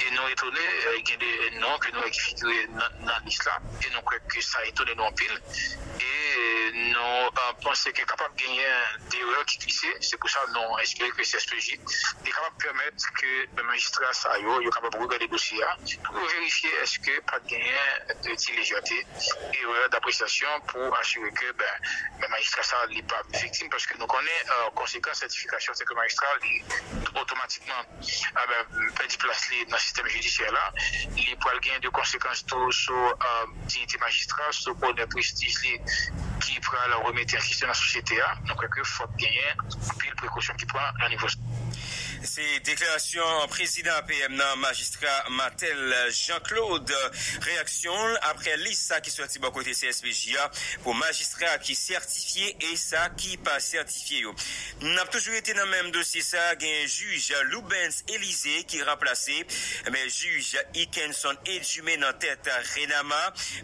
E nou etone gen de non ke nou wè ki figire nan lis la. E nou kwè ke sa etone nou anpil. E nou panse ke kapab genyen de erè ki glise. Se pou sa nou espere ke C S P J li kapab pèmèt ke majistra sa yo, yo kapab regade dosye a pou yo verifye èske pa t genyen de ti lejète, erè d'apresyasyon pou asire ke ben, men majistra sa li pa viktim, paske nou konnen konsekans sètifikasyon se ke majistra li otomatikman pèdi plas li nan sistèm jidisyè la. Li pral gen de konsekans tou sou diyite majistra, sou onè, prestij li ki pral remete an kesyon nan sosyete a. Nou kwè ke fòk genyen anpil prekosyon ki pran nan nivo sa. Se deklarasyon prezidan A P M nan, majistra Marthel Jean Claude. Reyaksyon l apre lis sa ki sòti bò kote C S P J a pou majistra ki sètifye e sa ki pa sètifye yo. N ap toujou rete nan menm dosye sa, gen jij Loubens Élisée ki ranplase, men jij Ikenson Edumé nan tèt Renama,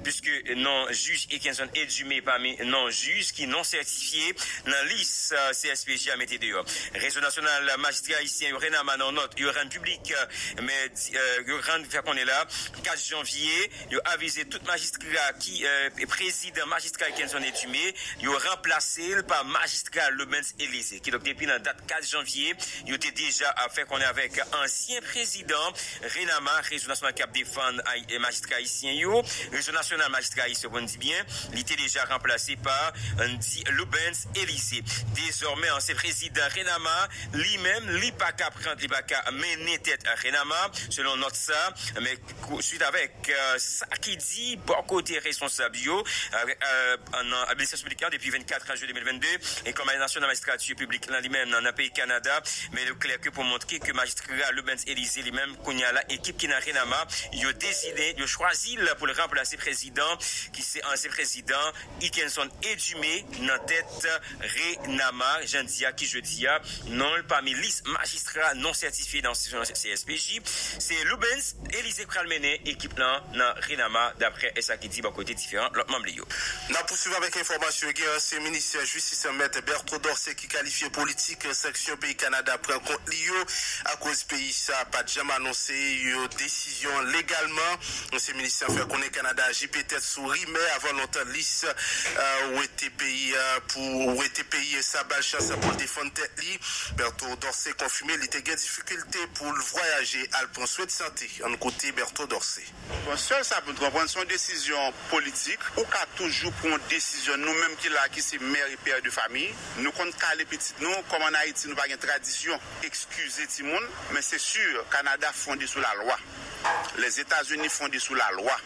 piske non jij Ikenson Edumé pami non jij ki non sètifye nan lis, euh, C S P J a mete deyò. Rezo Nasyonal Majistra Ayisyen yo, Renama, nan nòt yo rann piblik, euh, mèdi, euh, yo rann fè konnen la, kat janvye, yo avize tout majistra ki, euh, prezidan majistra Kenson Edumé, yo ranplase l pa majistra Loubens Élisée. Kidonk, depi nan dat kat janvye, yo te deja ap fè konnen avèk ansyen prezidan Renama, Rezo Nasyonal k ap defann ay-, majistra ayisyen yo, Rezo Nasyonal Majistra Ayisyen, pou n di byen, li te deja ranplase pa Andy Loubens Élisée. Dezòmè, ansyen prezidan Renama, li menm, li pa ka pran, li pa ka mennen tèt Renama, selon nòt sa, men kou-, swit avèk, euh, sa ki di bò kote responsab yo, euh, euh, nan administrasyon piblik la depi vennkat jen de mil vennde, e kòm nasyonal majistrati piblik lan li menm nan, nan peyi Kanada, men li klè ke pou montre ke majistra Loubens Élisée li menm, kounye a la, ekip ki nan Renama, yo deside, yo chwazi l pou l ranplase prezidan, ki se ansyen prezidan Ikenson Edumé nan tèt Renama, jan di a, ki jodi a, non l pami lis majistra non sètifye nan C S P J. Se Loubens Élisée k pral mennen ekip lan nan Renama, daprè sa ki di bò kote diferan lòt manm li yo. N ap pouswiv avèk enfòmasyon yo. Gen ansyen minis jistis, Mèt Berto Dorcé, ki kalifye politik sanksyon peyi Kanada pran kont li yo, akoz peyi sa pa t janm anonse yon desizyon legalman. Ansyen minis lan fè konnen Kanada aji petèt sou rimè avan lontan lis, euh, wete peyi, euh, pou wete peyi sa ba l chans pou l defann tèt li. Berto Dorcé konfime li te gen difikilte pou l vwayaje al pran swen de sante. Ann koute Berto Dorcé. Bon, sèl sa pou n konprann, se yon desizyon politik. Ou ka toujou pran yon desizyon, nou menm ki la, ki se mè e pè de famiy, nou konn kale pitit nou. Kòm ann Ayiti, nou pa gen tradisyon eskize timoun, men se si Kanada fonde sou lalwa, Lèzetazini fonde sou lalwa,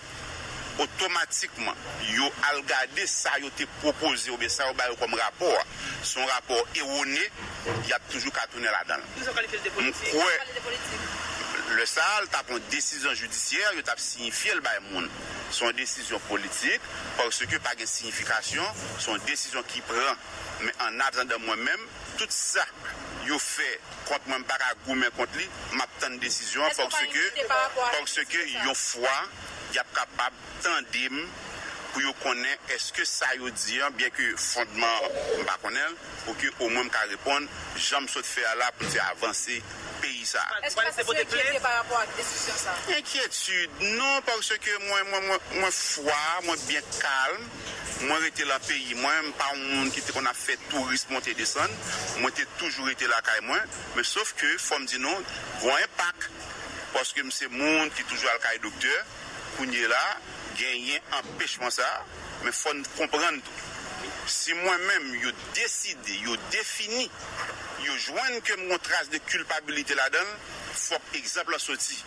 otomatikman, yo al gade sa yo te pwopoze oubyen sa yo ba yo kòm rapò a. Se yon rapò ewone, y ap toujou ka tounen ladan l. M kwè, lè sa a, l t ap yon desizyon jidisyè, yo t ap siyifye l bay moun. Se yon desizyon politik, paske pa gen siyifikasyon, se yon desizyon ki pran. Men annatandan, mwen menm, tout sa yo fè kont mwen, m pa ka goumen kont li, m ap tann desizyon an, paske, paske yon fwa, y ap kapab tande m pou yo konnen èske sa yo di an, byenke fondman m pa konnen l, pou ke omwen m ka reponn jan m sot fè a la pou m te avanse peyi sa a. Èske sa se enkyete pa rapò ak desizyon sa a? Enkyetid, non, paske mwen, mwen, mwen, mwen fwa, mwen byen kalm, mwen rete lan peyi mwen, m pa yon moun ki te konn ap fè touris monte desann, mwen te toujou rete lakay mwen, men sof ke fò m di nou, gon enpak, paske m se moun ki toujou al kay doktè, kounye la, genyen anpechman sa a, men fò n konprann tou. Si mwen menm, yo deside, yo defini, yo jwenn ke m gon tras de kilpabilite ladan l, fòk egzanp lan soti.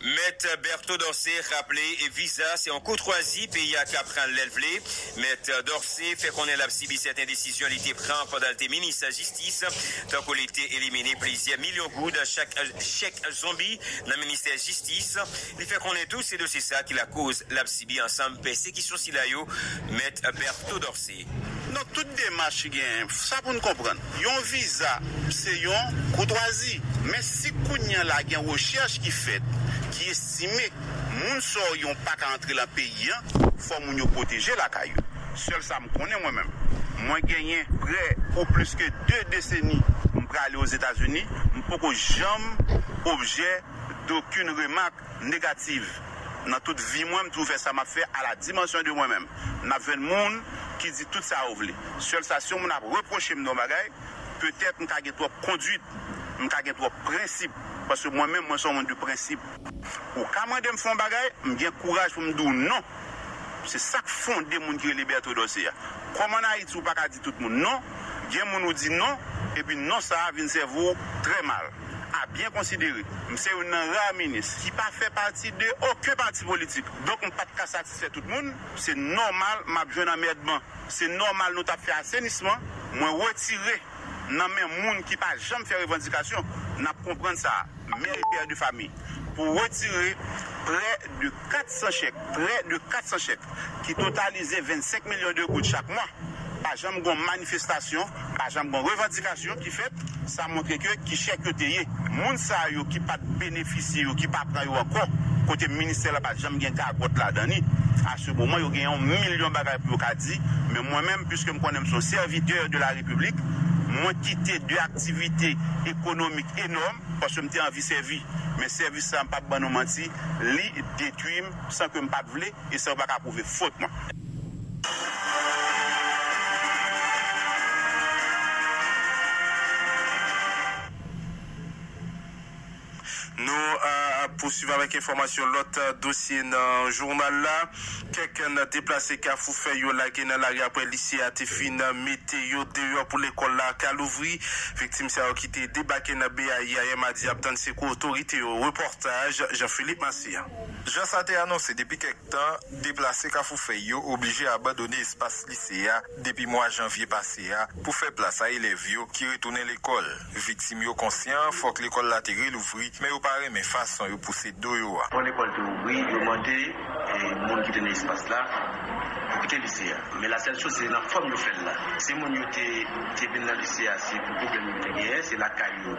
Mèt Berto Dorcé raple viza se yon koutwazi peyi a ka pran lè l vle. Mèt Dorcé fè konnen l ap sibi sèten desizyon li te pran pandan l te minis jistis, tankou li te elimine plizyè milyon goud chak chèk zonbi nan ministè jistis. Li fè konnen tou se dosye sa ki lakoz l ap sibi ansanm pèsekisyon sila yo, Mèt Berto Dorcé. Nan tout demach ki genyen, sa pou n konprann, yon viza se yon koutwazi. Men si kounye a la gen rechèch ki fèt, ki estime moun sa yo pa ka antre lan peyi an, fò moun yo pwoteje lakay yo. Sèl sa m konnen mwen menm. Mwen genyen prè ou plis ke de deseni m prale Ozetazini, m poko janm objè dokenn remak negatif. Nan tout vi mwen, m toujou fè sa m ap fè à la dimension de mwen menm. N ap jwenn moun ki di tout sa yo vle. Sèl sa, si yon moun ap repwoche m de yon bagay, petèt m ka gen twòp kondwit, m ka gen twòp prensip, paske mwen menm, mwen se yon moun de prensip. Ou ka mande m fè yon bagay, m gen kouraj pou m di w non. Se sa k fonde moun ki rele Berto Dorcé a. Kòm ann Ayiti ou pa ka di tout moun non, gen moun ou di non, epi non sa a vin sèvi w trè mal. A byen konsidere, m se youn nan ra minis ki pa fè pati de okenn pati politik. Donk, m pa t ka satisfè tout moun. Se nòmal m ap jwenn anmèdman. Se nòmal nou t ap fè asenisman. Mwen retire nan men moun ki pa janm fè revandikasyon, n ap konprann sa. Mè e pè de fanmi, pou retire prè de kat san chèk, prè de kat san chèk, ki totalize vennsenk milyon de goud chak mwa. Pa janm gon manifestasyon, pa janm gon revandikasyon ki fèt, sa montre ke ki chèk yo te ye. Moun sa yo ki pa t benefisye yo, ki pa pran yo ankò, kote ministè la pa t janm gen gagòt ladan li, a se moman yo gen yon milyon bagay pou yo ka di, men mwen menm, piske m konnen m se yon sèvitè de la Repiblik, mwen kite de aktivite ekonomik enòm, paske m te anvi sèvi. Men sèvis sa, m p ap ban nou manti, li detwi m san ke m pa t vle, e sa yo pa ka pwouve fot mwen. Nou a ap pouswiv avèk enfòmasyon lòt dosye nan jounal la. Kèk nan deplase Kafou Fèy yo lage nan lari apre lise a te fin mete yo deyò pou lekòl la ka louvri. Viktim sa yo ki te debake nan Bèya yè madi ap tann sekou otorite yo. Repòtaj Jean Philippe Massier. Jan sa te anonse depi kèk tan, deplase Kafou Fèy yo oblije abandone espas lise a depi mwa janvye pase a pou fè plas a elèv yo ki retounen lekòl. Viktim yo konsyan fòk lekòl la te relouvri, men yo pa renmen fason yo pouse do yo a. Bon, lekòl te ouvri, yo mande e, moun ki te nan espas la pou kite lise a. Men la sèl chòz, se nan fòm yo fè l la. Si moun yo te te vin nan lise a, se pou pwoblèm yo te genyen, se lakay yo,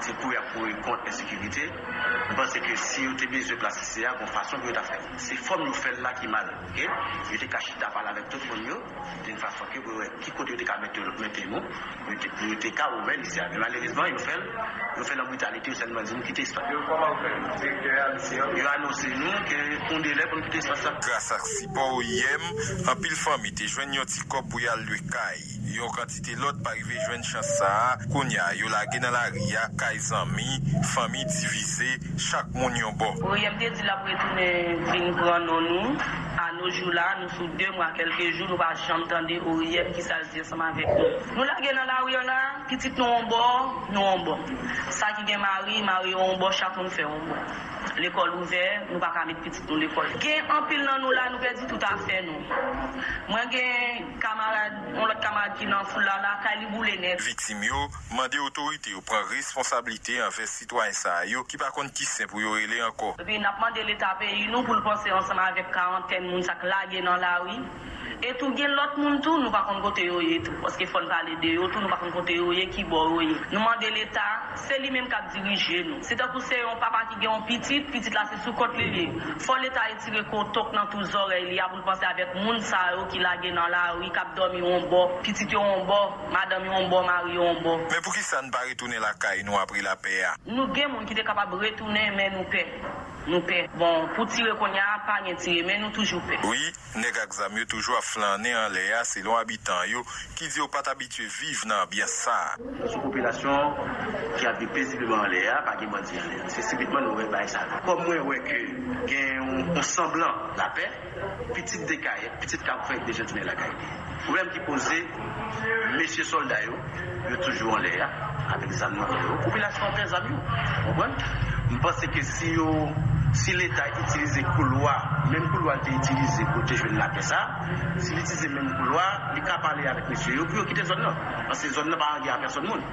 se pou y ap kouri kont ensekirite. M panse ke si yo te bezwen plas lise a, gon fason pou yo ta fè l. Se fòm yo fè l la ki mal, oke? Yo te ka chita pale avèk tout moun yo, d'une façon ke pou yo wè ki kote yo te ka mete, mete nou, pou yo te, pou yo te ka ouvè lise a. Men malerezman, yo fè l, yo fè l an britalite, yo sèlman di nou kite espas. Yo kòman yo fè l? Direktè a, misye an? Yo anonse nou ke yon delè pou n kite espas la. Gras ak sipò O I M, anpil fanmi te jwenn yon ti kòb pou y al lwe kay. Yon kantite lòt pa rive jwenn chans sa a, kounye a yo lage nan lari a, kay zanmi, fanmi divize, chak moun yon bò. O I M te di l ap retounen vin pran non nou. A no jou la, nou sou de mwa kèlke jou, nou pa janm tande O I M ki sa l di ansanm avèk nou. Nou lage nan lari an la, pitit nou yon bò, nou yon bò. Sa ki gen mari, mari yo yon bò, chak moun fè yon bò. Lekòl ouvè, nou pa ka met pitit nou lekòl. Gen anpil nan nou la, nou pèdi tout afè nou. Mwen gen kamarad, yon lòt kamarad ki nan foul la, lakay li boule nèt. Viktim yo mande otorite yo pran responsablite anvè sitwayen sa yo ki pa konn ki sen pou yo rele ankò. Epi n ap mande Leta peyi nou pou l panse ansanm avèk karantèn moun sa k lage nan lari. E tou gen lòt moun tou, nou pa konn kote yo ye tou. Paske fò n pale de yo tou, nou pa konn kote yo ye, ki bò yo ye. Nou mande Leta, se li menm k ap dirije nou. Se tankou se yon papa ki gen yon pitit, pitit la se sou kont li l ye. Fò Leta retire kotok nan tou zòrèy li a pou l panse avèk moun sa yo ki lage nan lari, k ap dòmi yon bò, pitit yo yon bò, madanm yo yon bò, mari yo yon bò. Men poukisa n pa retounen lakay nou apre lapè a? Nou gen moun ki te kapab retounen, men nou pè. Nou pè. Bon, pou tire kounye a, pa gen tire, men nou toujou pè. Wi, nèg ak zam yo toujou ap flannen anlè a, selon abitan yo, ki di yo pa t abitye viv nan anbyans sa a. Sou popilasyon ki ap viv pezibleman anlè a, pa gen bandi anlè a. Se sibitman nou wè bagay sa. Kòm mwen wè ke gen yon, yon sanblan lapè, pitit de Kayèt, pitit Kafou Fèy deja tounen lakay li. Pwoblèm ki poze, mesye sòlda yo, yo toujou anlè a, avèk zam nan men yo. Popilasyon an pè zam yo, w konprann? M panse ke si yo, si Leta itilize koulwa, menm koulwa l te itilize pou l te jwenn lapè sa a, si l itilize menm koulwa, li ka pale avèk mesye yo pou yo kite zòn nan. Paske zòn nan pa anyen a pèsòn moun.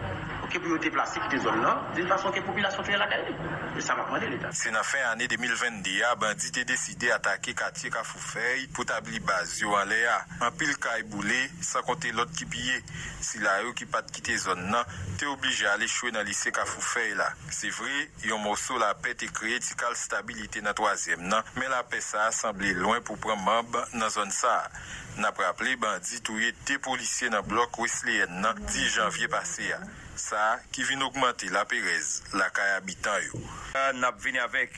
Oke, pou yo deplase kite zòn nan, d'une façon ke popilasyon tounen lakay li. E sa m ap mande Leta. Se nan fen ane de mil venn de a, bandi te deside atake katye Kafou Fèy pou tabli baz yo anlè a. Anpil kay boule, san konte lòt ki piye. Sila yo ki pa t kite zòn nan te oblije al echwe nan lise Kafou Fèy la. Se vre, yon mòso lapè te kreye ti kal stabilite nan twazyèm nan, men lapè sa a sanble lwen pou pran manb nan zòn sa a. N ap raple, bandi touye de polisye nan blòk Wesleyèn nan dis janvye pase a. Sa ki vin ogmante laperèz lakay abitan yo. N ap vini avèk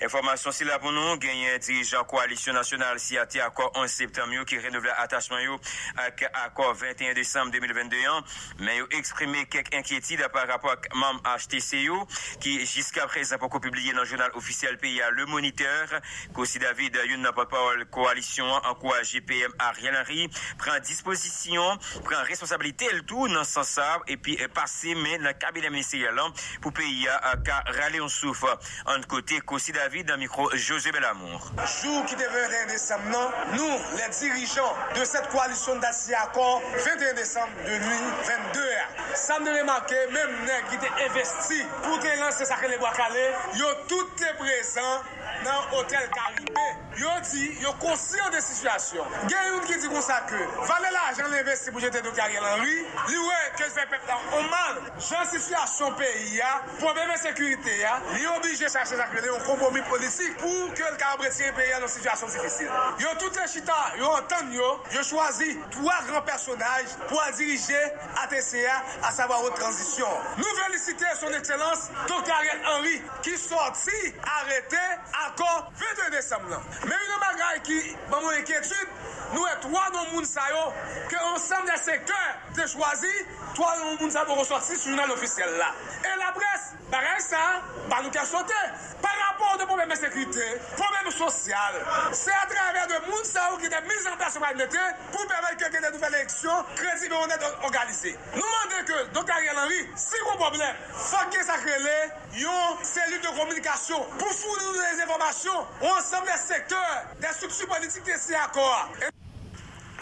enfòmasyon sila pou nou. Genyen dirijan Koalisyon Nasyonal siyati akò onz septanm yo ki renouvle atachman yo ak akò venteyen desanm de mil vennde an, men yo eksprime kèk enkyetid pa rapò ak manm H T C yo ki jiskaprezan poko pibliye nan jounal ofisyèl peyi a, Le Moniteur. Kosi David, youn nan pòtpawòl koalisyon an, ankouraje P M Ariel Henry pran dispozisyon, pran responsablite l tou nan sans sa a, epi pase men nan kabinè ministeryèl lan pou peyi a ka rale yon souf. Ann koute Cossy David nan mikwo José Belamour. Jou ki te venteyen desanm nan, nou, les dirigeants de cette coalition, n t al siyen akò venteyen desanm de mil vennde a. Sa m te remake, menm nèg ki te envesti pou te lanse sa k rele Bwa Kale, yo tout te prezan nan Otèl Karibe. Yo di yo konsyan de sitiyasyon. Gen youn ki di konsa ke valè lajan l envesti pou jete Doktè Ariel Henry, li wè ke l fè pèp la yon mal. Jan sitiyasyon peyi a, pwoblèm ensekirite a, li oblije chache sa k rele yon konpwomi politik pou ke l kapab retire peyi a nan sitiyasyon difisil. Yo tout te chita, yo antann yo, yo chwazi twa gran pèsonaj pou al dirije A T C a, asavwa wot tranzisyon. Nou felisite Son Ekselans Doktè Ariel Henry ki sòti arete akò venteyen desanm nan. Men youn nan bagay ki ban mwen enkyetid, nou wè twa non moun sa yo ke ansanm de sektè te chwazi, twa non moun sa yo poko sòti sou jounal ofisyèl la. E laprès, bagay sa a ba nou kè sote. Pa rapò de pwoblèm ensekirite, pwoblèm sosyal, se atravè de moun sa yo ki te miz an plas yo pral mete pou pèmèt ke gen de nouvèl eleksyon kredib e onèt òganize. Nou mande ke Doktè Ariel Henry, si gon pwoblèm, fòk gen sa k rele yon selil de kominikasyon pou founi nou de enfòmasyon, yon ansanm de sektè, de estrikti politik te siyen akò a.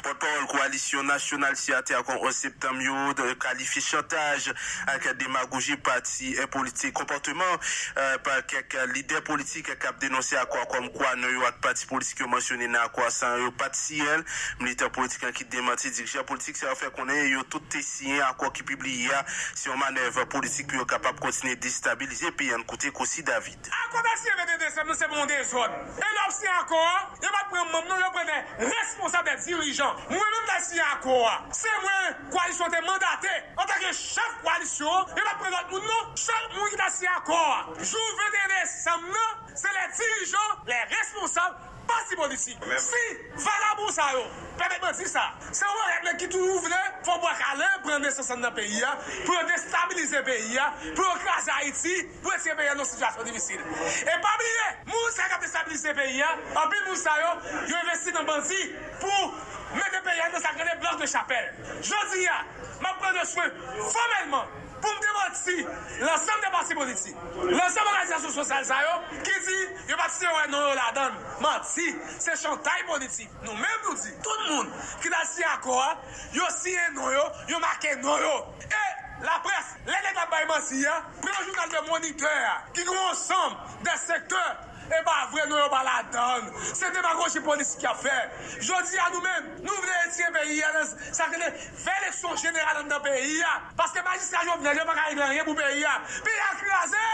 Pòtpawòl Kowalisyon Nasyonal Siyatè Akò onz Septanm yo kalifye chantaj ak demagoji pati politik, konpòteman pa kèk lidè politik k ap denonse akò a kòmkwa non yo ak pati politik yo mansyone nan akò a san yo pa t siyen l. Militan politik lan ki demanti dirijan politik sa yo fè konnen yo tout te siyen akò ki pibliye a se yon manèv politik pou yo kapab kontinye destabilize peyi a. N koute Cossy David. Akò ta siyen venteyen desanm nan se pou yon dezòd. E lè w ap siyen akò a, yo pa t pran manm non, yo pran de responsab, de dirijan. Mwen menm ta siyen akò a. Se mwen kowalisyon te mandate antanke chèf kowalisyon an, yo pa t pran lòt moun non. Chak moun ki ta siyen akò a, jou venteyen desanm nan, se lè dirijan, lè responsab pati politik. Si valabou sa yo pèmèt mwen di sa, se yon règ nèg ki toujou vle fè bwa kale, pran nesans anndan peyi a, pou yo destabilize peyi a, pou yo kraze Ayiti, pou yo retire peyi a nan sitiyasyon difisil. E pa bliye, moun sa yo k ap destabilize peyi a, anpil moun sa yo, yo envesti nan bandi pou mete peyi a nan sa k rele blanch de chapèl. Jodi a, m ap pran de swen fòmèlman pou m demanti lansanm de pati politik, lansanm òganizasyon sosyal sa yo ki di yo pa t siyen wè non yo ladan l. Manti, se chantay politik. Nou menm nou di, tout moun ki t al siyen akò a, yo siyen non yo, yo make non yo. E laprès, lè nèg la bay manti a, pran jounal de Moniteur a, ki gen yon ansanm de sektè, e pa vre non yo pa ladan l. Se demagoji politik y ap fè. Jodi a nou menm, nou vle retire peyi a nan sa k rele fè eleksyon jeneral anndan peyi a. Paske majistra Jovenel yo pa ka regle anyen pou peyi a. Peyi a kraze!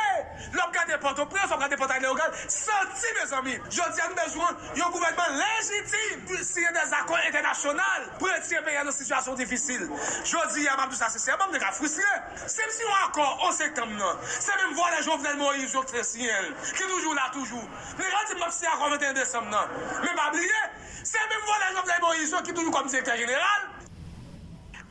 Lè w ap gade Pòtoprens, w ap gade Pòtay Leyogàn, santi, mezanmi. Jodi a, nou bezwen yon gouvènman lejitim pou siyen dèzakò entènasyonal pou retire peyi a nan sitiyasyon difisil. Jodi a, m ap di w sa sensèman, m te ka fristre. Si m siyen yon akò onz septanm nan, se menm vòlè Jovenel Moïse yo ki te siyen l, ki toujou la toujou. M te ka di m ap siyen akò venteyen desanm nan. Men pa bliye, se menm vòlè Jovenel Moïse yo ki toujou kòm direktè jeneral.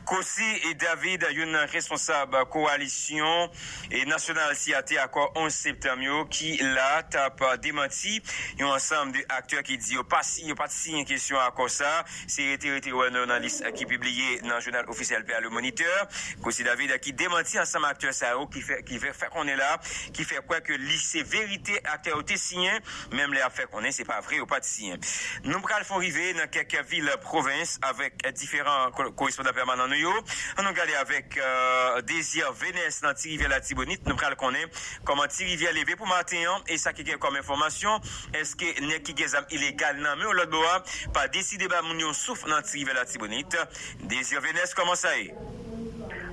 Cossy David, youn nan responsab kowalisyon e nasyonal siyatè akò onz septanm yo, ki la t ap demanti yon ansanm de aktè ki di yo pa si, yo pa t siyen kesyon akò sa. Se rete, rete wè nan, nan lis ki pibliye nan jounal ofisyèl peyi a, Le Moniteur. Cossy David ki demanti ansanm aktè sa yo ki fè, ki fè, fè konnen la, ki fè kwè ke li se verite aktè yo te siyen, menm lè y ap fè konnen se pa vre, yo pa t siyen. Nou pral fè yon rive nan kèk vil pwovens avèk diferan ko-, korespondan pèmanan nou yo. Ann nou gade avèk, euh, Désir Venès nan Ti Rivyè Latibonit. Nou pral konnen kòman Ti Rivyè leve pou maten an e sa ki gen kòm enfòmasyon. Èske nèg ki gen zam ilegal nan men yo lòt bò a pa deside ba moun yo yon souf nan Ti Rivyè Latibonit? Désir Venès, kòman sa ye?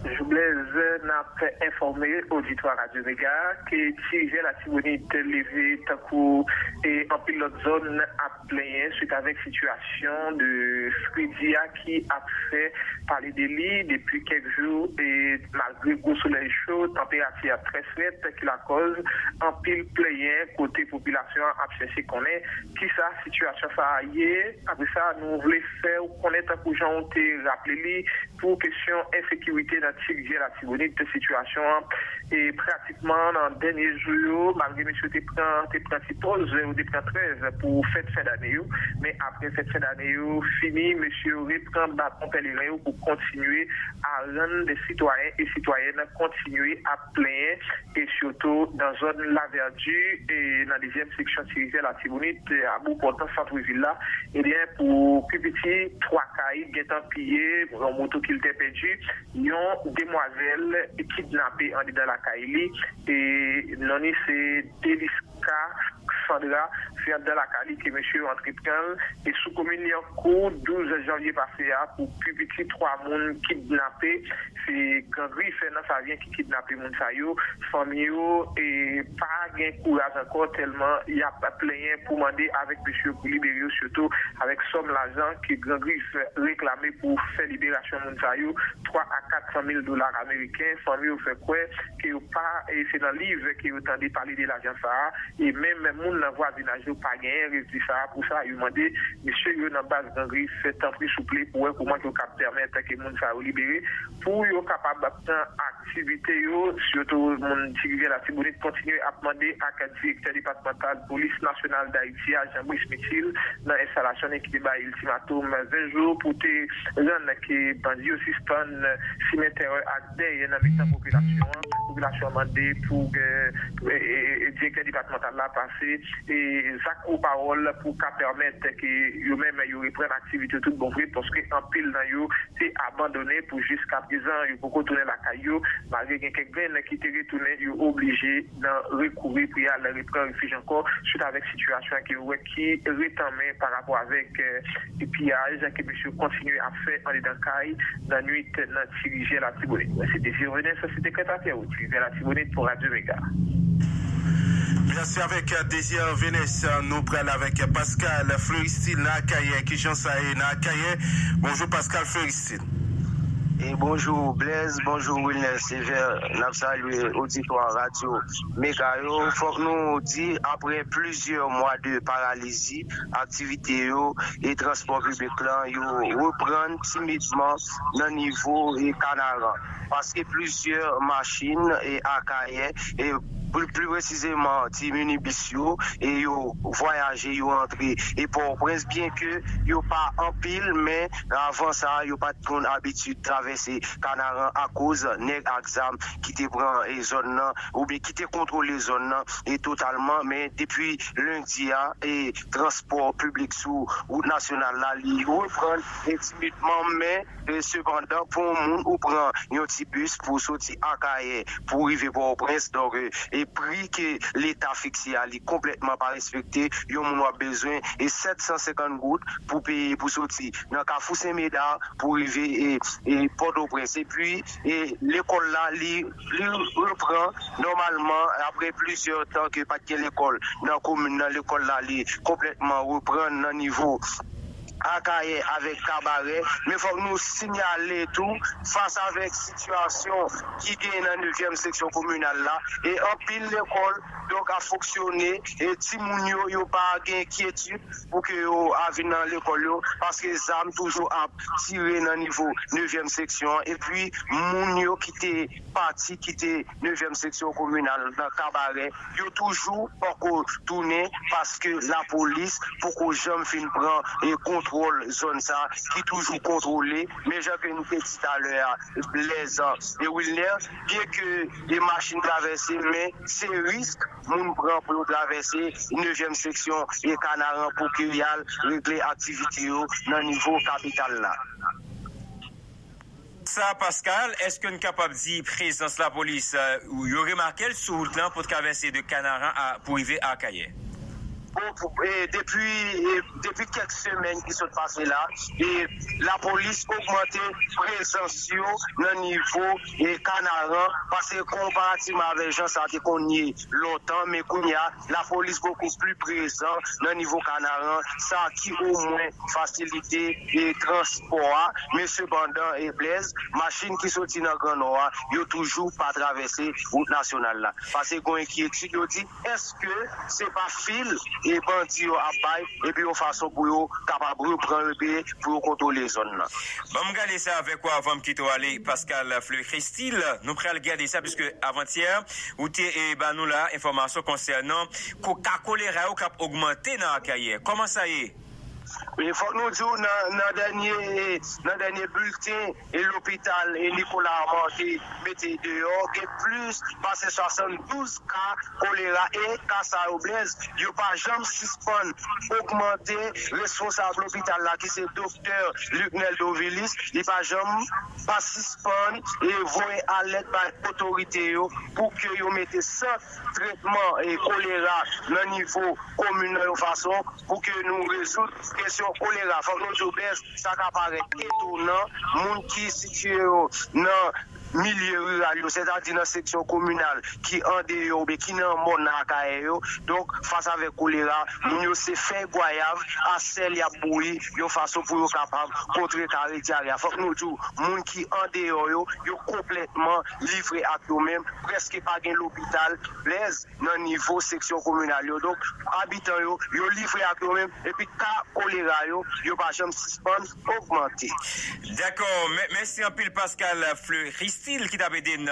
Jou Blaise, n ap enfòme oditwa Radyo Mega ke Ti Rivyè Latibonit leve tankou e anpil lòt zòn ap plenyen swit avèk sitiyasyon de fredi a ki ap fè pale de li depi kèk jou, e malgre gwo solèy cho, tanperati a trè frèt ki lakòz anpil plenyen kote popilasyon an ap chèche konnen kisa sitiyasyon sa a ye. Apre sa, nou vle fè w konnen, tankou jan w te raple li, pou kesyon ensekirite nan Ti Rivyè Latibonit, sitiyasyon an, e pratikman nan dènye jou yo, malgre mesye yo te pran, te pran ti pòz, yo te pran trèz pou fèt fen dane yo, men apre fèt fen dane yo fini, mesye yo repran baton pèleren yo pou kontinye a rann sitwayen e sitwayèn kontinye ap plenyen, e sitou nan zòn Lavèdi, e nan dezyèm seksyon Ti Rivyè Latibonit, a bò pòtan sant vil la, ebyen, pou pi piti, twa kay gentan piye, yon motokiltè pèdi, yon demwazèl kidnape anndan lakay li, e non li se Deliska Sandra, se anndan lakay li ke mesye yo antre pran l, e sou komin Lyankou, douz janvye pase a, pou pi piti twa moun kidnape, se Gran Grif nan Savyen ki kidnape moun sa yo, fanmi yo, e pa gen kouraj ankò tèlman y ap plenyen pou mande avèk mesye yo pou libere yo, sitou avèk sòm lajan ke Gran Grif reklame pou fè liberasyon moun sa yo, twa a kat san mil dola ameriken. Fanmi yo fè kwè ke yo pa, e se nan liv ke yo tande pale de lajan sa a, e menm moun nan vwazinaj yo pa genyen revni sa a. Pou sa, yo mande mesye yo nan baz Gran Grif, tanpri souple, pou wè kòman ke yo ka pèmèt ke moun sa yo libere, pou yo kapab pran aktivite yo, sitou moun Ti Rivyè Latibonit kontinye ap mande ak direktè depatmantal polis nasyonal Dayiti a, Jean Brice Mithil, nan enstalasyon li ki te bay iltimatom ven jou pou te rann ke bandi yo sispann simen tèrè ak dèy nan mitan popilasyon an. Popilasyon an mande pou, e, e, e, direktè depatmantal la pase, e, zak ou pawòl pou ka pèmèt ke yo menm yo reprann aktivite yo tout bon vre, paske anpil nan yo te abandone pou jiska prezan yo poko tounen lakay yo, malgre gen kèk grenn ki te retounen, yo oblije nan rekouri pou y al repran refij ankò, swit avèk sitiyasyon ke yo wè ki ret an men pa rapò avèk, e, piyaj ke mesye yo kontinye ap fè andedan kay nan nwit nan Ti Rivyè Latibonit. Mwen se Désir Venès, se te krèt atè ou Ti Rivyè Latibonit pou Radyo Mega. Mèsi avèk Désir Venès. Nou pral avèk Pascal Fleuristil nan Akayè. Kijan sa ye nan Akayè? Bonjou Pascal Fleuristil. E bonjou Blaise, bonjou Wilner Sévère. N ap salye oditwa Radyo Mega yo. Fòk nou di, apre plizyè mwa de paralizi, aktivite yo e transpò piblik lan, yo reprann timidman nan nivo, e, Kanaran. Paske plizyè machin, e, Akayè, e, pli, pli presizeman ti minibis yo, e yo vwayaje, yo antre, e Pòtoprens, byenke yo pa anpil, men avan sa, yo pa t konn abitid travèse Kanaran akoz nèg ak zam ki te pran, e, zòn nan, oubyen ki te kontwole zòn nan, e totalman. Men depi lendi a, e transpò piblik sou wout nasyonal la, li reprann, e timidman, men, e sepandan, pou yon moun ou pran yon ti bis pou soti Akayè pou rive Pòtoprens, donk, e, e pri ke Leta fikse a, li konplètman pa respekte. Yon moun w ap bezwen, e sèt san senkant goud pou peye, pou soti nan Kafou Sen Meda pou rive, e, e Pòtoprens. Epi, e lekòl la, li, li reprann nòmalman, apre plizyè tan ke pa t gen lekòl nan komin nan, lekòl la, li konplètman reprann nan nivo Akayè avèk Kabarè. Men fòk nou siyale tou, fas avèk sitiyasyon ki genyen nan nevyèm seksyon kominal la, e anpil lekòl, donk, ap fonksyone, e timoun yo, yo pa gen enkyetid pou ke yo a vin nan lekòl yo, paske zam toujou ap tire nan nivo nevyèm seksyon an, epi moun yo ki te pati kite nevyèm seksyon kominal nan Kabarè, yo toujou poko tounen, paske lapolis poko janm fin pran, e, kontwòl zòn sa ki toujou kontwole. Men jan ke nou te di talè a, Blaise e Wilner, byenke de machin travèse, men se risk moun pran pou yo travèse nevyèm seksyon e Kanaran pou ke y al regle aktivite yo nan nivo kapital la. Sa, Pascal, èske n kapab di prezans lapolis, e, ou yo remake l sou wout lan pou travèse de Kanaran a, pou rive Akayè? Bon, pou, e, depi, e, depi kèk semèn ki sot pase la, e, lapolis ogmante prezans yo nan nivo, e, Kanaran, paske konparativman avèk jan sa te konn ye lontan, men kounye a, lapolis bokou pli prezan nan nivo Kanaran, sa ki omwen fasilite, e, transpò a. Men sepandan, e, Blaise, machin ki soti nan Gran Nò a, yo toujou pa travèse wout nasyonal la. Paske gen enkyetid, yo di, èske se pa fil e bandi yo ap bay, epi yon fason pou yo kapab repran epi pou yo kontwole zòn nan. Ban m gade sa avèk ou avan m kite w ale, Pascal Fleury Cristil. Nou pral gade sa, piske avantyè, ou te e, ba nou la enfòmasyon konsènan ko- ka kolera yo k ap ogmante nan Akayè. Kòman sa ye? E fòk nou di w, nan, nan dènye, nan dènye bilten e lopital e Nicolas Armand te mete deyò, gen plis pase swasanndouz ka kolera, e ka sa yo, Blaise, yo pa janm sispann ogmante. Responsab lopital la, ki se doktè Lucnel Dovilis, li pa janm pa sispann e voye alèt bay otorite yo pou ke yo mete sant tretman e kolera nan nivo komin nan yon fason pou ke nou rezoud kesyon kolera. Fòk nou di w, Blaise, sa ka parèt etonan, moun ki sitiye yo nan milye riral yo, sètadi nan seksyon kominal ki andeyò oubyen ki nan mòn Akayè yo. Donk, fas avèk kolera, moun yo se fèy gwayav a sèl y ap bouyi yon fason pou yo kapab kontrekare dyare a. Fòk nou di w, moun ki andeyò yo, yo konplètman livre ak yo menm, prèske pa gen lopital, Blaise, nan nivo seksyon kominal yo. Donk, abitan yo, yo livre ak yo menm, epi ka kolera yo, yo pa janm sispann ogmante. Dakò, mè- mèsi anpil Pascal Fleuristil ki t ap ede n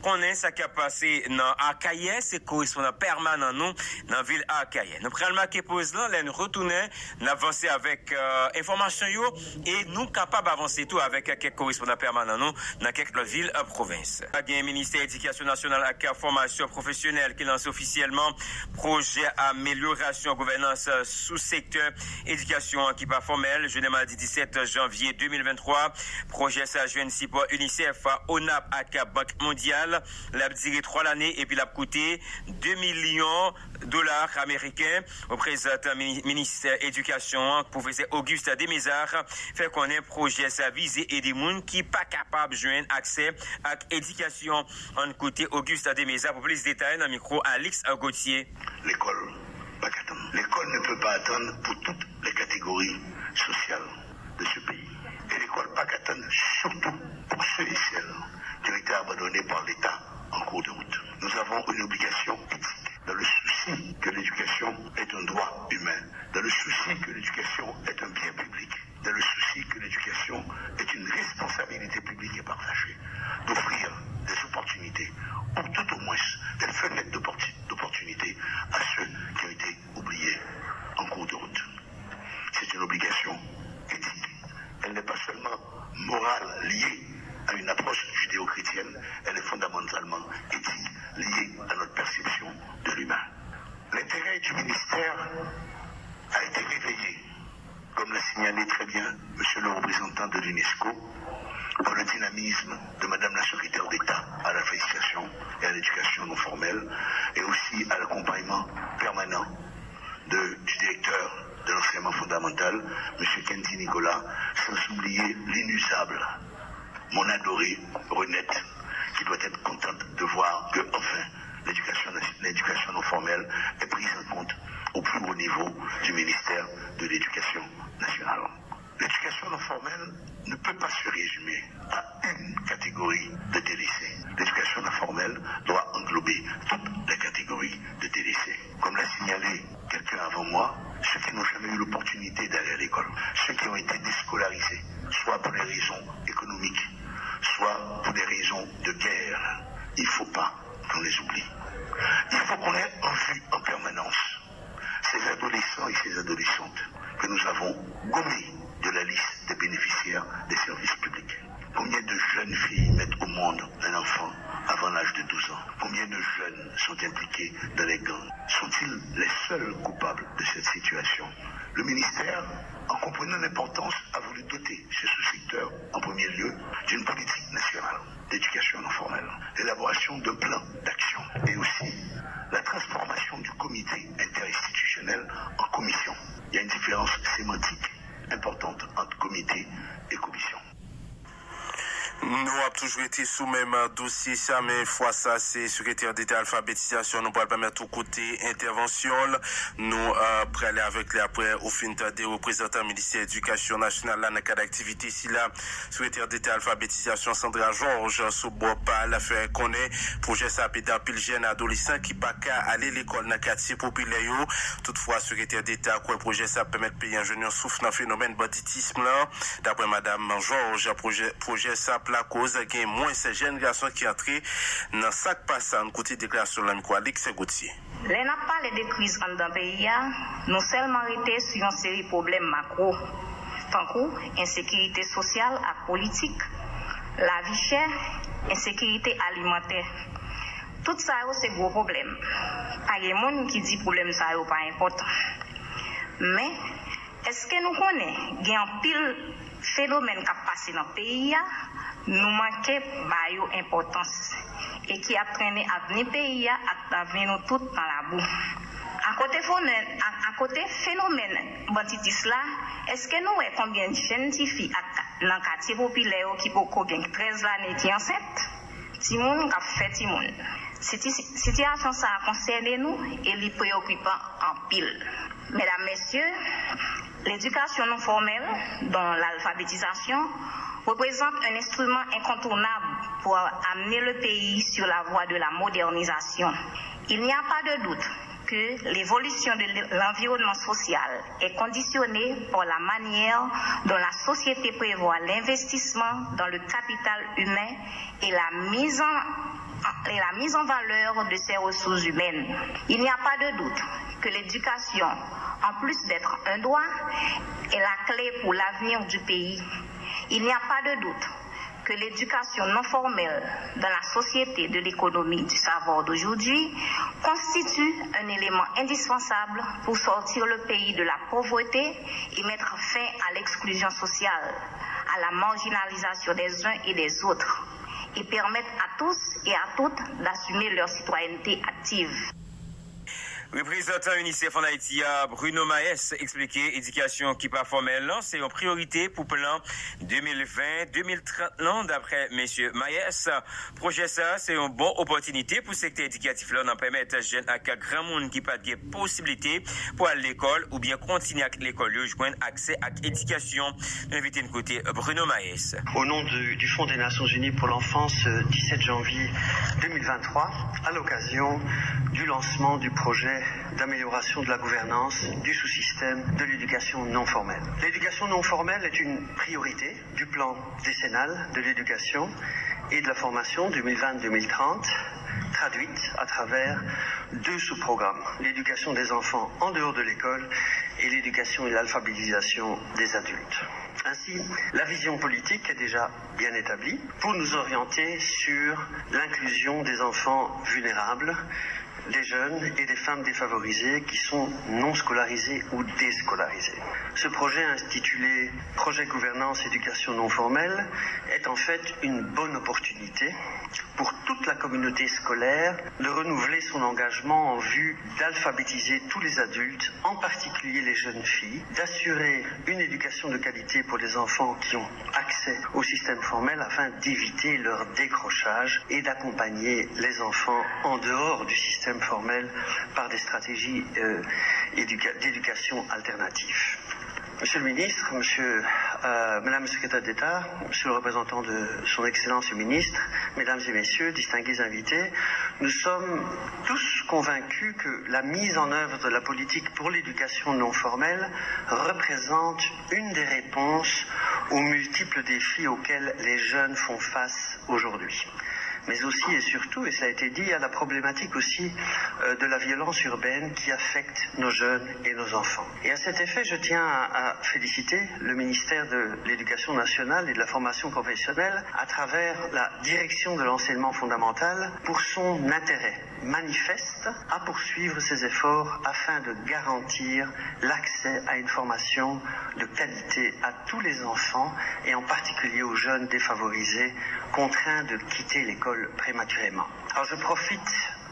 konnen sa k ap pase nan Akayè, se korespondan pèmanan nou nan vil Akayè. Nou pral make poz lan, lè n retounen, n ap vanse avèk, euh, enfòmasyon yo, e nou kapab avanse tou avèk kèk korespondan pèmanan nou nan kèk lòt vil, euh, pwovens. Gen Ministè Edikasyon Nasyonal ak Fòmasyon Pwofesyonèl ki lanse ofisyèlman pwojè amelyorasyon gouvènans sou sektè edikasyon an ki pa fòmèl. Jounen madi disèt janvye de mil venntwa, pwojè sa jwenn sipò UNICEF, ONAP ak Bank Mondyal. L ap dire twa lane epi l ap koute de milyon dola ameriken. Reprezantan mini- minis edikasyon an, pwofesè Auguste Desmézard, fè konnen pwojè sa vize ede moun ki pa kapab jwenn aksè ak edikasyon. Ann koute Auguste Desmézard pou plis detay nan mikwo Alix Gauthier. L'école pas qu'attendre. L'école ne peut pas attendre pour toutes les catégories sociales de ce pays. Et l'école pas qu'attendre surtout pour ceux et celles qui ont été abandonnés par l'État en cours de route. Nous avons une obligation éthique dans le souci que l'éducation est un droit humain, dans le souci que l'éducation est un bien public, dans le souci que l'éducation est une responsabilité publique et partagée, d'offrir des opportunités, ou tout au moins des fenêtres d'opportu- d'opportunité à ceux qui ont été oubliés en cours de route. C'est une obligation éthique. Elle n'est pas seulement morale liée à une approche judéo-chrétienne, elle est fondamentalement éthique liée à notre perception de l'humain. L'intérêt du ministère a été réveillé, comme l'a signalé très bien monsieur le représentant de l'UNESCO, par le dynamisme de madame la secrétaire d'État à la félicitation et à l'éducation non formelle et aussi à l'accompagnement permanent de, du directeur de l'enseignement fondamental, monsieur Kendy Nicolas, sans oublier l'inusable, mon adorée Renette, qui doit être contente de voir que, enfin, l'éducation nation- l'éducation non formelle est prise en compte au plus haut niveau du ministère de l'Éducation nationale. L'éducation non formelle ne peut pas se résumer à une catégorie de délaissés. L'éducation non formelle doit englober toutes les catégories de délaissés. Comme l'a signalé quelqu'un avant moi, ceux qui n'ont jamais eu l'opportunité d'aller à l'école, ceux qui ont été déscolarisés, soit pour des raisons économiques, soit pour des raisons de guerre, il ne faut pas qu'on les oublie. Il faut qu'on ait en vue en permanence ces adolescents et ces adolescentes que nous avons gommés de la liste des bénéficiaires des services publics. Combien de jeunes filles mettent au monde un enfant avant l'âge de douze ans? Combien de jeunes sont impliqués dans les gangs? Sont-ils les seuls coupables de cette situation? Le ministère, en comprenant l'importance, a voulu doter ce sous-secteur, en premier lieu, d'une politique nationale d'éducation non formelle, l'élaboration d'un plan d'action et aussi la transformation du comité interinstitutionnel en commission. Il y a une différence sémantique importante entre comité et commission. Nou ap toujou rete sou menm dosye sa, men fwa sa se sekretè deta alfabetizasyon. Nou pral pèmèt ou koute entèvansyon l. Nou prale avèk li apre ou fin tande reprezantan ministè edikasyon nasyonal la nan kad aktivite sila. Sekretè deta alfabetizasyon Sandra Georges sou bò pa l fè konnen pwojè sa ap ede anpil jèn adolesan ki pa ka ale lekòl nan katye popilè yo. Toutfwa, sekretè deta kwè pwojè sa ap pèmèt peyi an jwenn yon souf nan fenomèn banditism lan. Daprè Madam Georges, pwojè, pwojè sa ap lakoz gen mwens jèn gason ki antre nan sa k pa sa. Ann koute deklarasyon l nan mikwo Alex Gauthier. Lè n ap pale de kriz anndan peyi a, nou sèlman rete sou yon seri pwoblèm makwo, tankou ensekirite sosyal ak politik, lavi chè, ensekirite alimantè. Tout sa yo se gwo pwoblèm. Pa gen moun ki di pwoblèm sa yo pa enpòtan. Men, èske nou konnen gen anpil fenomèn k ap pase nan peyi a, nou manke ba yo enpòtans, e ki ap trennen avni peyi a ak avni nou tout nan labou? Akote fonen-, a-, akote fenomèn banditis la, èske nou wè konbyen jèn tifi ak, nan katye popilè yo ki poko gen trèz lane ki ansent? Timoun k ap fè timoun. Siti-, sitiyasyon sa a konsène nou e li preyokipan anpil. Mesdames, Messieurs, l'éducation non formelle, dont l'alphabétisation, représente un instrument incontournable pour amener le pays sur la voie de la modernisation. Il n'y a pas de doute que l'évolution de l'environnement social est conditionnée par la manière dont la société prévoit l'investissement dans le capital humain et la mise en, et la mise en valeur de ses ressources humaines. Il n'y a pas de doute que l'éducation, en plus d'être un droit, est la clé pour l'avenir du pays. Il n'y a pas de doute que l'éducation non formelle dans la société de l'économie du savoir d'aujourd'hui constitue un élément indispensable pour sortir le pays de la pauvreté et mettre fin à l'exclusion sociale, à la marginalisation des uns et des autres, et permettre à tous et à toutes d'assumer leur citoyenneté active. Reprezantan UNICEF ann Ayiti a, Bruno Maes, eksplike edikasyon ki pa fòmèl lan se yon priyorite pou plan de mil ven de mil trant lan, daprè mesye Maes. Pwojè sa a se yon bon opòtinite pou sektè edikatif la nan pèmèt jèn ak granmoun ki pa t gen posiblite pou al lekòl oubyen kontinye ak lekòl yo jwenn aksè ak edikasyon. Nou envite n koute Bruno Maes. Au nom du, du Fonds des Nations Unies pour l'enfance, euh, dix-sept janvier deux mille vingt-trois, à l'occasion du lancement du projet d'amélioration de la gouvernance du sous-système de l'éducation non formelle. L'éducation non formelle est une priorité du plan décennal de l'éducation et de la formation deux mille vingt deux mille trente, traduite à travers deux sous-programmes, l'éducation des enfants en dehors de l'école et l'éducation et l'alphabétisation des adultes. Ainsi, la vision politique est déjà bien établie pour nous orienter sur l'inclusion des enfants vulnérables, des jeunes et des femmes défavorisées qui sont non scolarisés ou déscolarisés. Ce projet intitulé Projet Gouvernance Éducation Non Formelle est en fait une bonne opportunité pour toute la communauté scolaire de renouveler son engagement en vue d'alphabétiser tous les adultes, en particulier les jeunes filles, d'assurer une éducation de qualité pour les enfants qui ont accès au système formel afin d'éviter leur décrochage et d'accompagner les enfants en dehors du système formel par des stratégies, euh, éduca-, d'éducation alternatives. Monsieur le ministre, monsieur, euh, Madame le secrétaire d'État, monsieur le représentant de son Excellence le ministre, mesdames et messieurs, distingués invités, nous sommes tous convaincus que la mise en œuvre de la politique pour l'éducation non formelle représente une des réponses aux multiples défis auxquels les jeunes font face aujourd'hui. Mais aussi et surtout, et cela a été dit, à la problématique aussi, euh, de la violence urbaine qui affecte nos jeunes et nos enfants. Et à cet effet, je tiens à, à féliciter le ministère de l'Éducation nationale et de la formation professionnelle à travers la direction de l'enseignement fondamental pour son intérêt manifeste à poursuivre ses efforts afin de garantir l'accès à une formation de qualité à tous les enfants et en particulier aux jeunes défavorisés contraints de quitter l'école prématurément. Alors je profite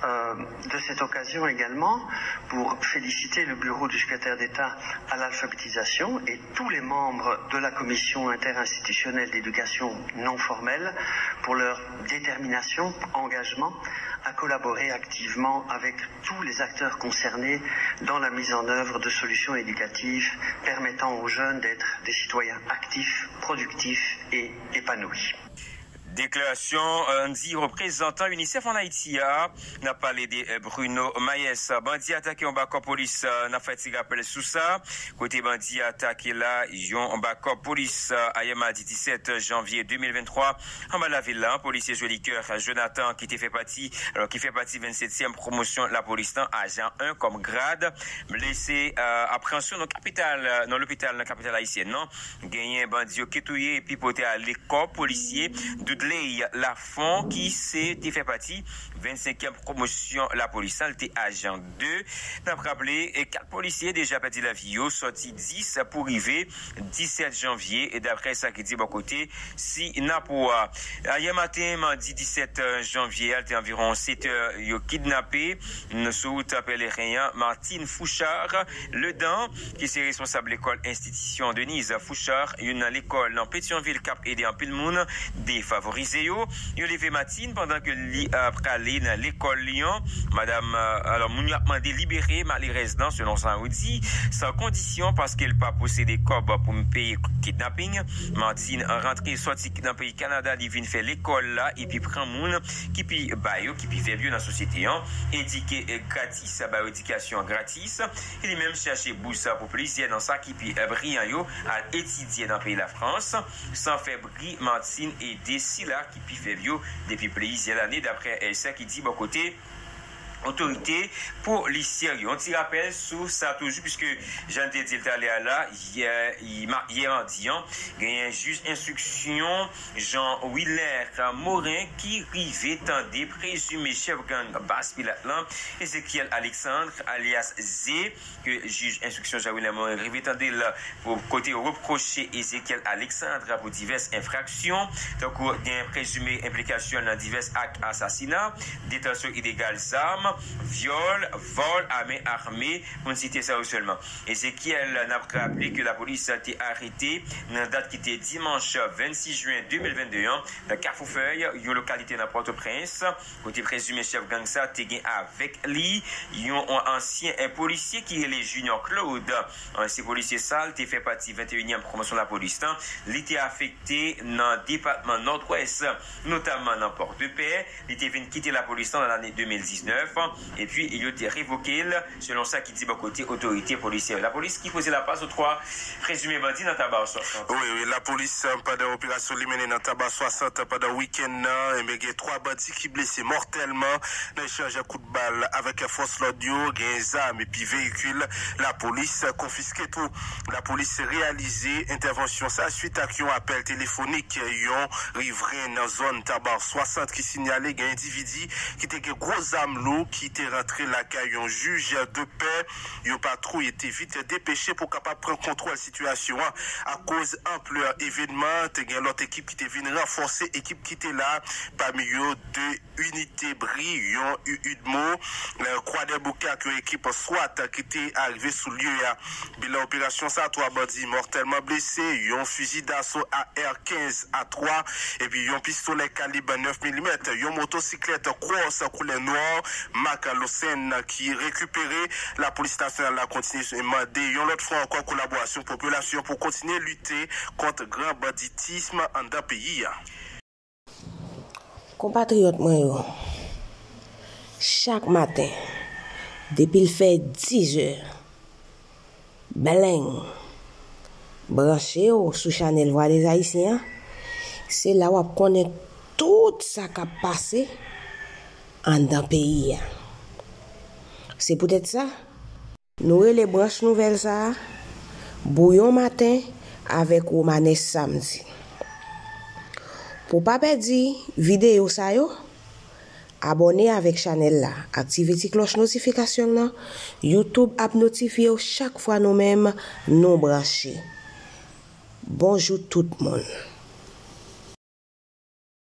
Euh, de cette occasion également, pour féliciter le bureau du secrétaire d'État à l'alphabétisation et tous les membres de la commission interinstitutionnelle d'éducation non formelle pour leur détermination, engagement à collaborer activement avec tous les acteurs concernés dans la mise en œuvre de solutions éducatives permettant aux jeunes d'être des citoyens actifs, productifs et épanouis. Deklarasyon Andy, reprezantan UNICEF an Ayiti a, n ap pale de Bruno Maes. Bandi atake yon bakòp polis, n ap fè ti rapèl sou sa. Kote bandi atake la yon bakòp polis ayè madi disèt janvye de mil venntwa anba lavil la. Polisye Jolikè Jonathan ki te fè pati, alò ki fè pati vennsetyèm pwomosyon lapolis lan, ajan en kòm grad, blese. Apre ansyon nan kapital, nan lopital nan kapital ayisyèn nan, genyen bandi yo ki touye epi pote ale kò polisye Dudley Lafont ki se te fè pati vennsenkèm pwomosyon lapolis la, li te ajan de. N ap raple, kat polisye deja pèdi lavi yo, sòti dis pou rive disèt janvye, daprè sa ki di bò kote Synapoha. Ayè maten, madi disèt janvye a, li te anviwon sèt è, yo kidnape sou wout Pèleren an Martine Fouchard Ledan, ki se responsab lekòl enstitisyon Denise Fouchard, youn nan lekòl nan Petyonvil k ap ede anpil moun defavorize yo. Yo leve Martine pandan ke li ap prale nan lekòl li an. Madanm, alò, moun yo ap mande libere malerèz lan, selon sa yo di, san kondisyon, paske l pa posede kòb pou peye kidnaping. Martine rantre sòti nan peyi Kanada, li vin fè lekòl la epi pran moun ki pi ba yo, ki pi fèb yo nan sosyete an, edike gratis, ba yo edikasyon gratis. Li menm chache bous pou plizyè nan sa ki pi briyan yo al etidye nan peyi Lafrans, san fè bri. Martine ede sila ki pi fèb yo depi plizyè lane, daprè sa ki di bò kote otorite polisyè yo. Yon ti rapèl sou sa toujou, piske jan n te di l talè a la, yè, yè madi an, genyen jij enstriksyon Jean Willer Morin ki rive tande prezime chèf gang Bas Pilat lan, Ezekiel Alexandre, alyas Ze, ke jij enstriksyon Jean Willer Morin rive tande l pou kote yo repwoche Ezekiel Alexandre pou divès enfraksyon, tankou gen prezime enplikasyon nan divès ak asasina, detansyon ilegal zam, vyòl, vòl a men ame, pou n site sa yo sèlman. Ezekiel, n ap raple ke lapolis te arete nan dat ki te dimanch vennsis jen de mil vennde an, nan Kafou Fèy, yon lokalite nan Pòtoprens, kote prezime chèf gang sa te gen avèk li yon ansyen polisye ki rele Junior Claude. Ansyen polisye sa, li te fè pati venteyinyèm pwomosyon lapolis lan. Li te afekte nan depatman Nòdwès, notamman nan Pòdepè. Li te vin kite lapolis lan nan lane de mil diznèf, epi yo te revoke l, selon sa ki di bò kote otorite polisyè yo. Lapolis ki poze lapal sou twa prezime bandi nan Taba swasant. Wi, wi, lapolis, pandan operasyon li mennen nan Taba swasant pandan wikenn nan, enben, gen twa bandi ki blese mòtèlman nan echanj kout bal avèk fòs lòd yo. Gen zam epi veyikil lapolis konfiske tou. Lapolis reyalize entèvansyon sa swit ak yon apèl telefonik yon rivren nan zòn Taba swasant ki sinyale gen endividi ki te gen gwo zam lou ki te rantre lakay yon jij de pè. Yon patwouy te vit depeche pou kapab pran kontwòl sitiyasyon an. Akoz anplè evènman, te gen lòt ekip ki te vin ranfòse ekip ki te la, pami yo de inite bri, yon UDMO, Kwadèboukè ak yon ekip swat ki te arive sou lye a. Bilan operasyon sa, twa bandi mòtèlman blese, yon fizi daso AR kenz a twa, epi yon pistolè kalib nèf milimèt, yon motosiklèt Cross koulè nwa, mak Losen ki rekipere. Lapolis nasyonal la kontinye mande yon lòt fwa ankò kolaborasyon popilasyon pou kontinye lite kont gran banditism anndan peyi a. Konpatriyòt mwen yo, chak maten, depi l fè dizè, bleng, branche w sou chanèl Vwa dè Zayisyen an, se la w ap konnen tout sa k ap pase anndan peyi a. Se poutèt sa, nou rele branch nouvèl sa a Bouyon Maten avèk Womanès Samdi. Pou w pa pèdi videyo sa yo, abòne avèk chanèl la, aktive ti klòch notifikasyon nan, YouTube ap notifye w chak fwa nou menm nou branche. Bonjou tout moun.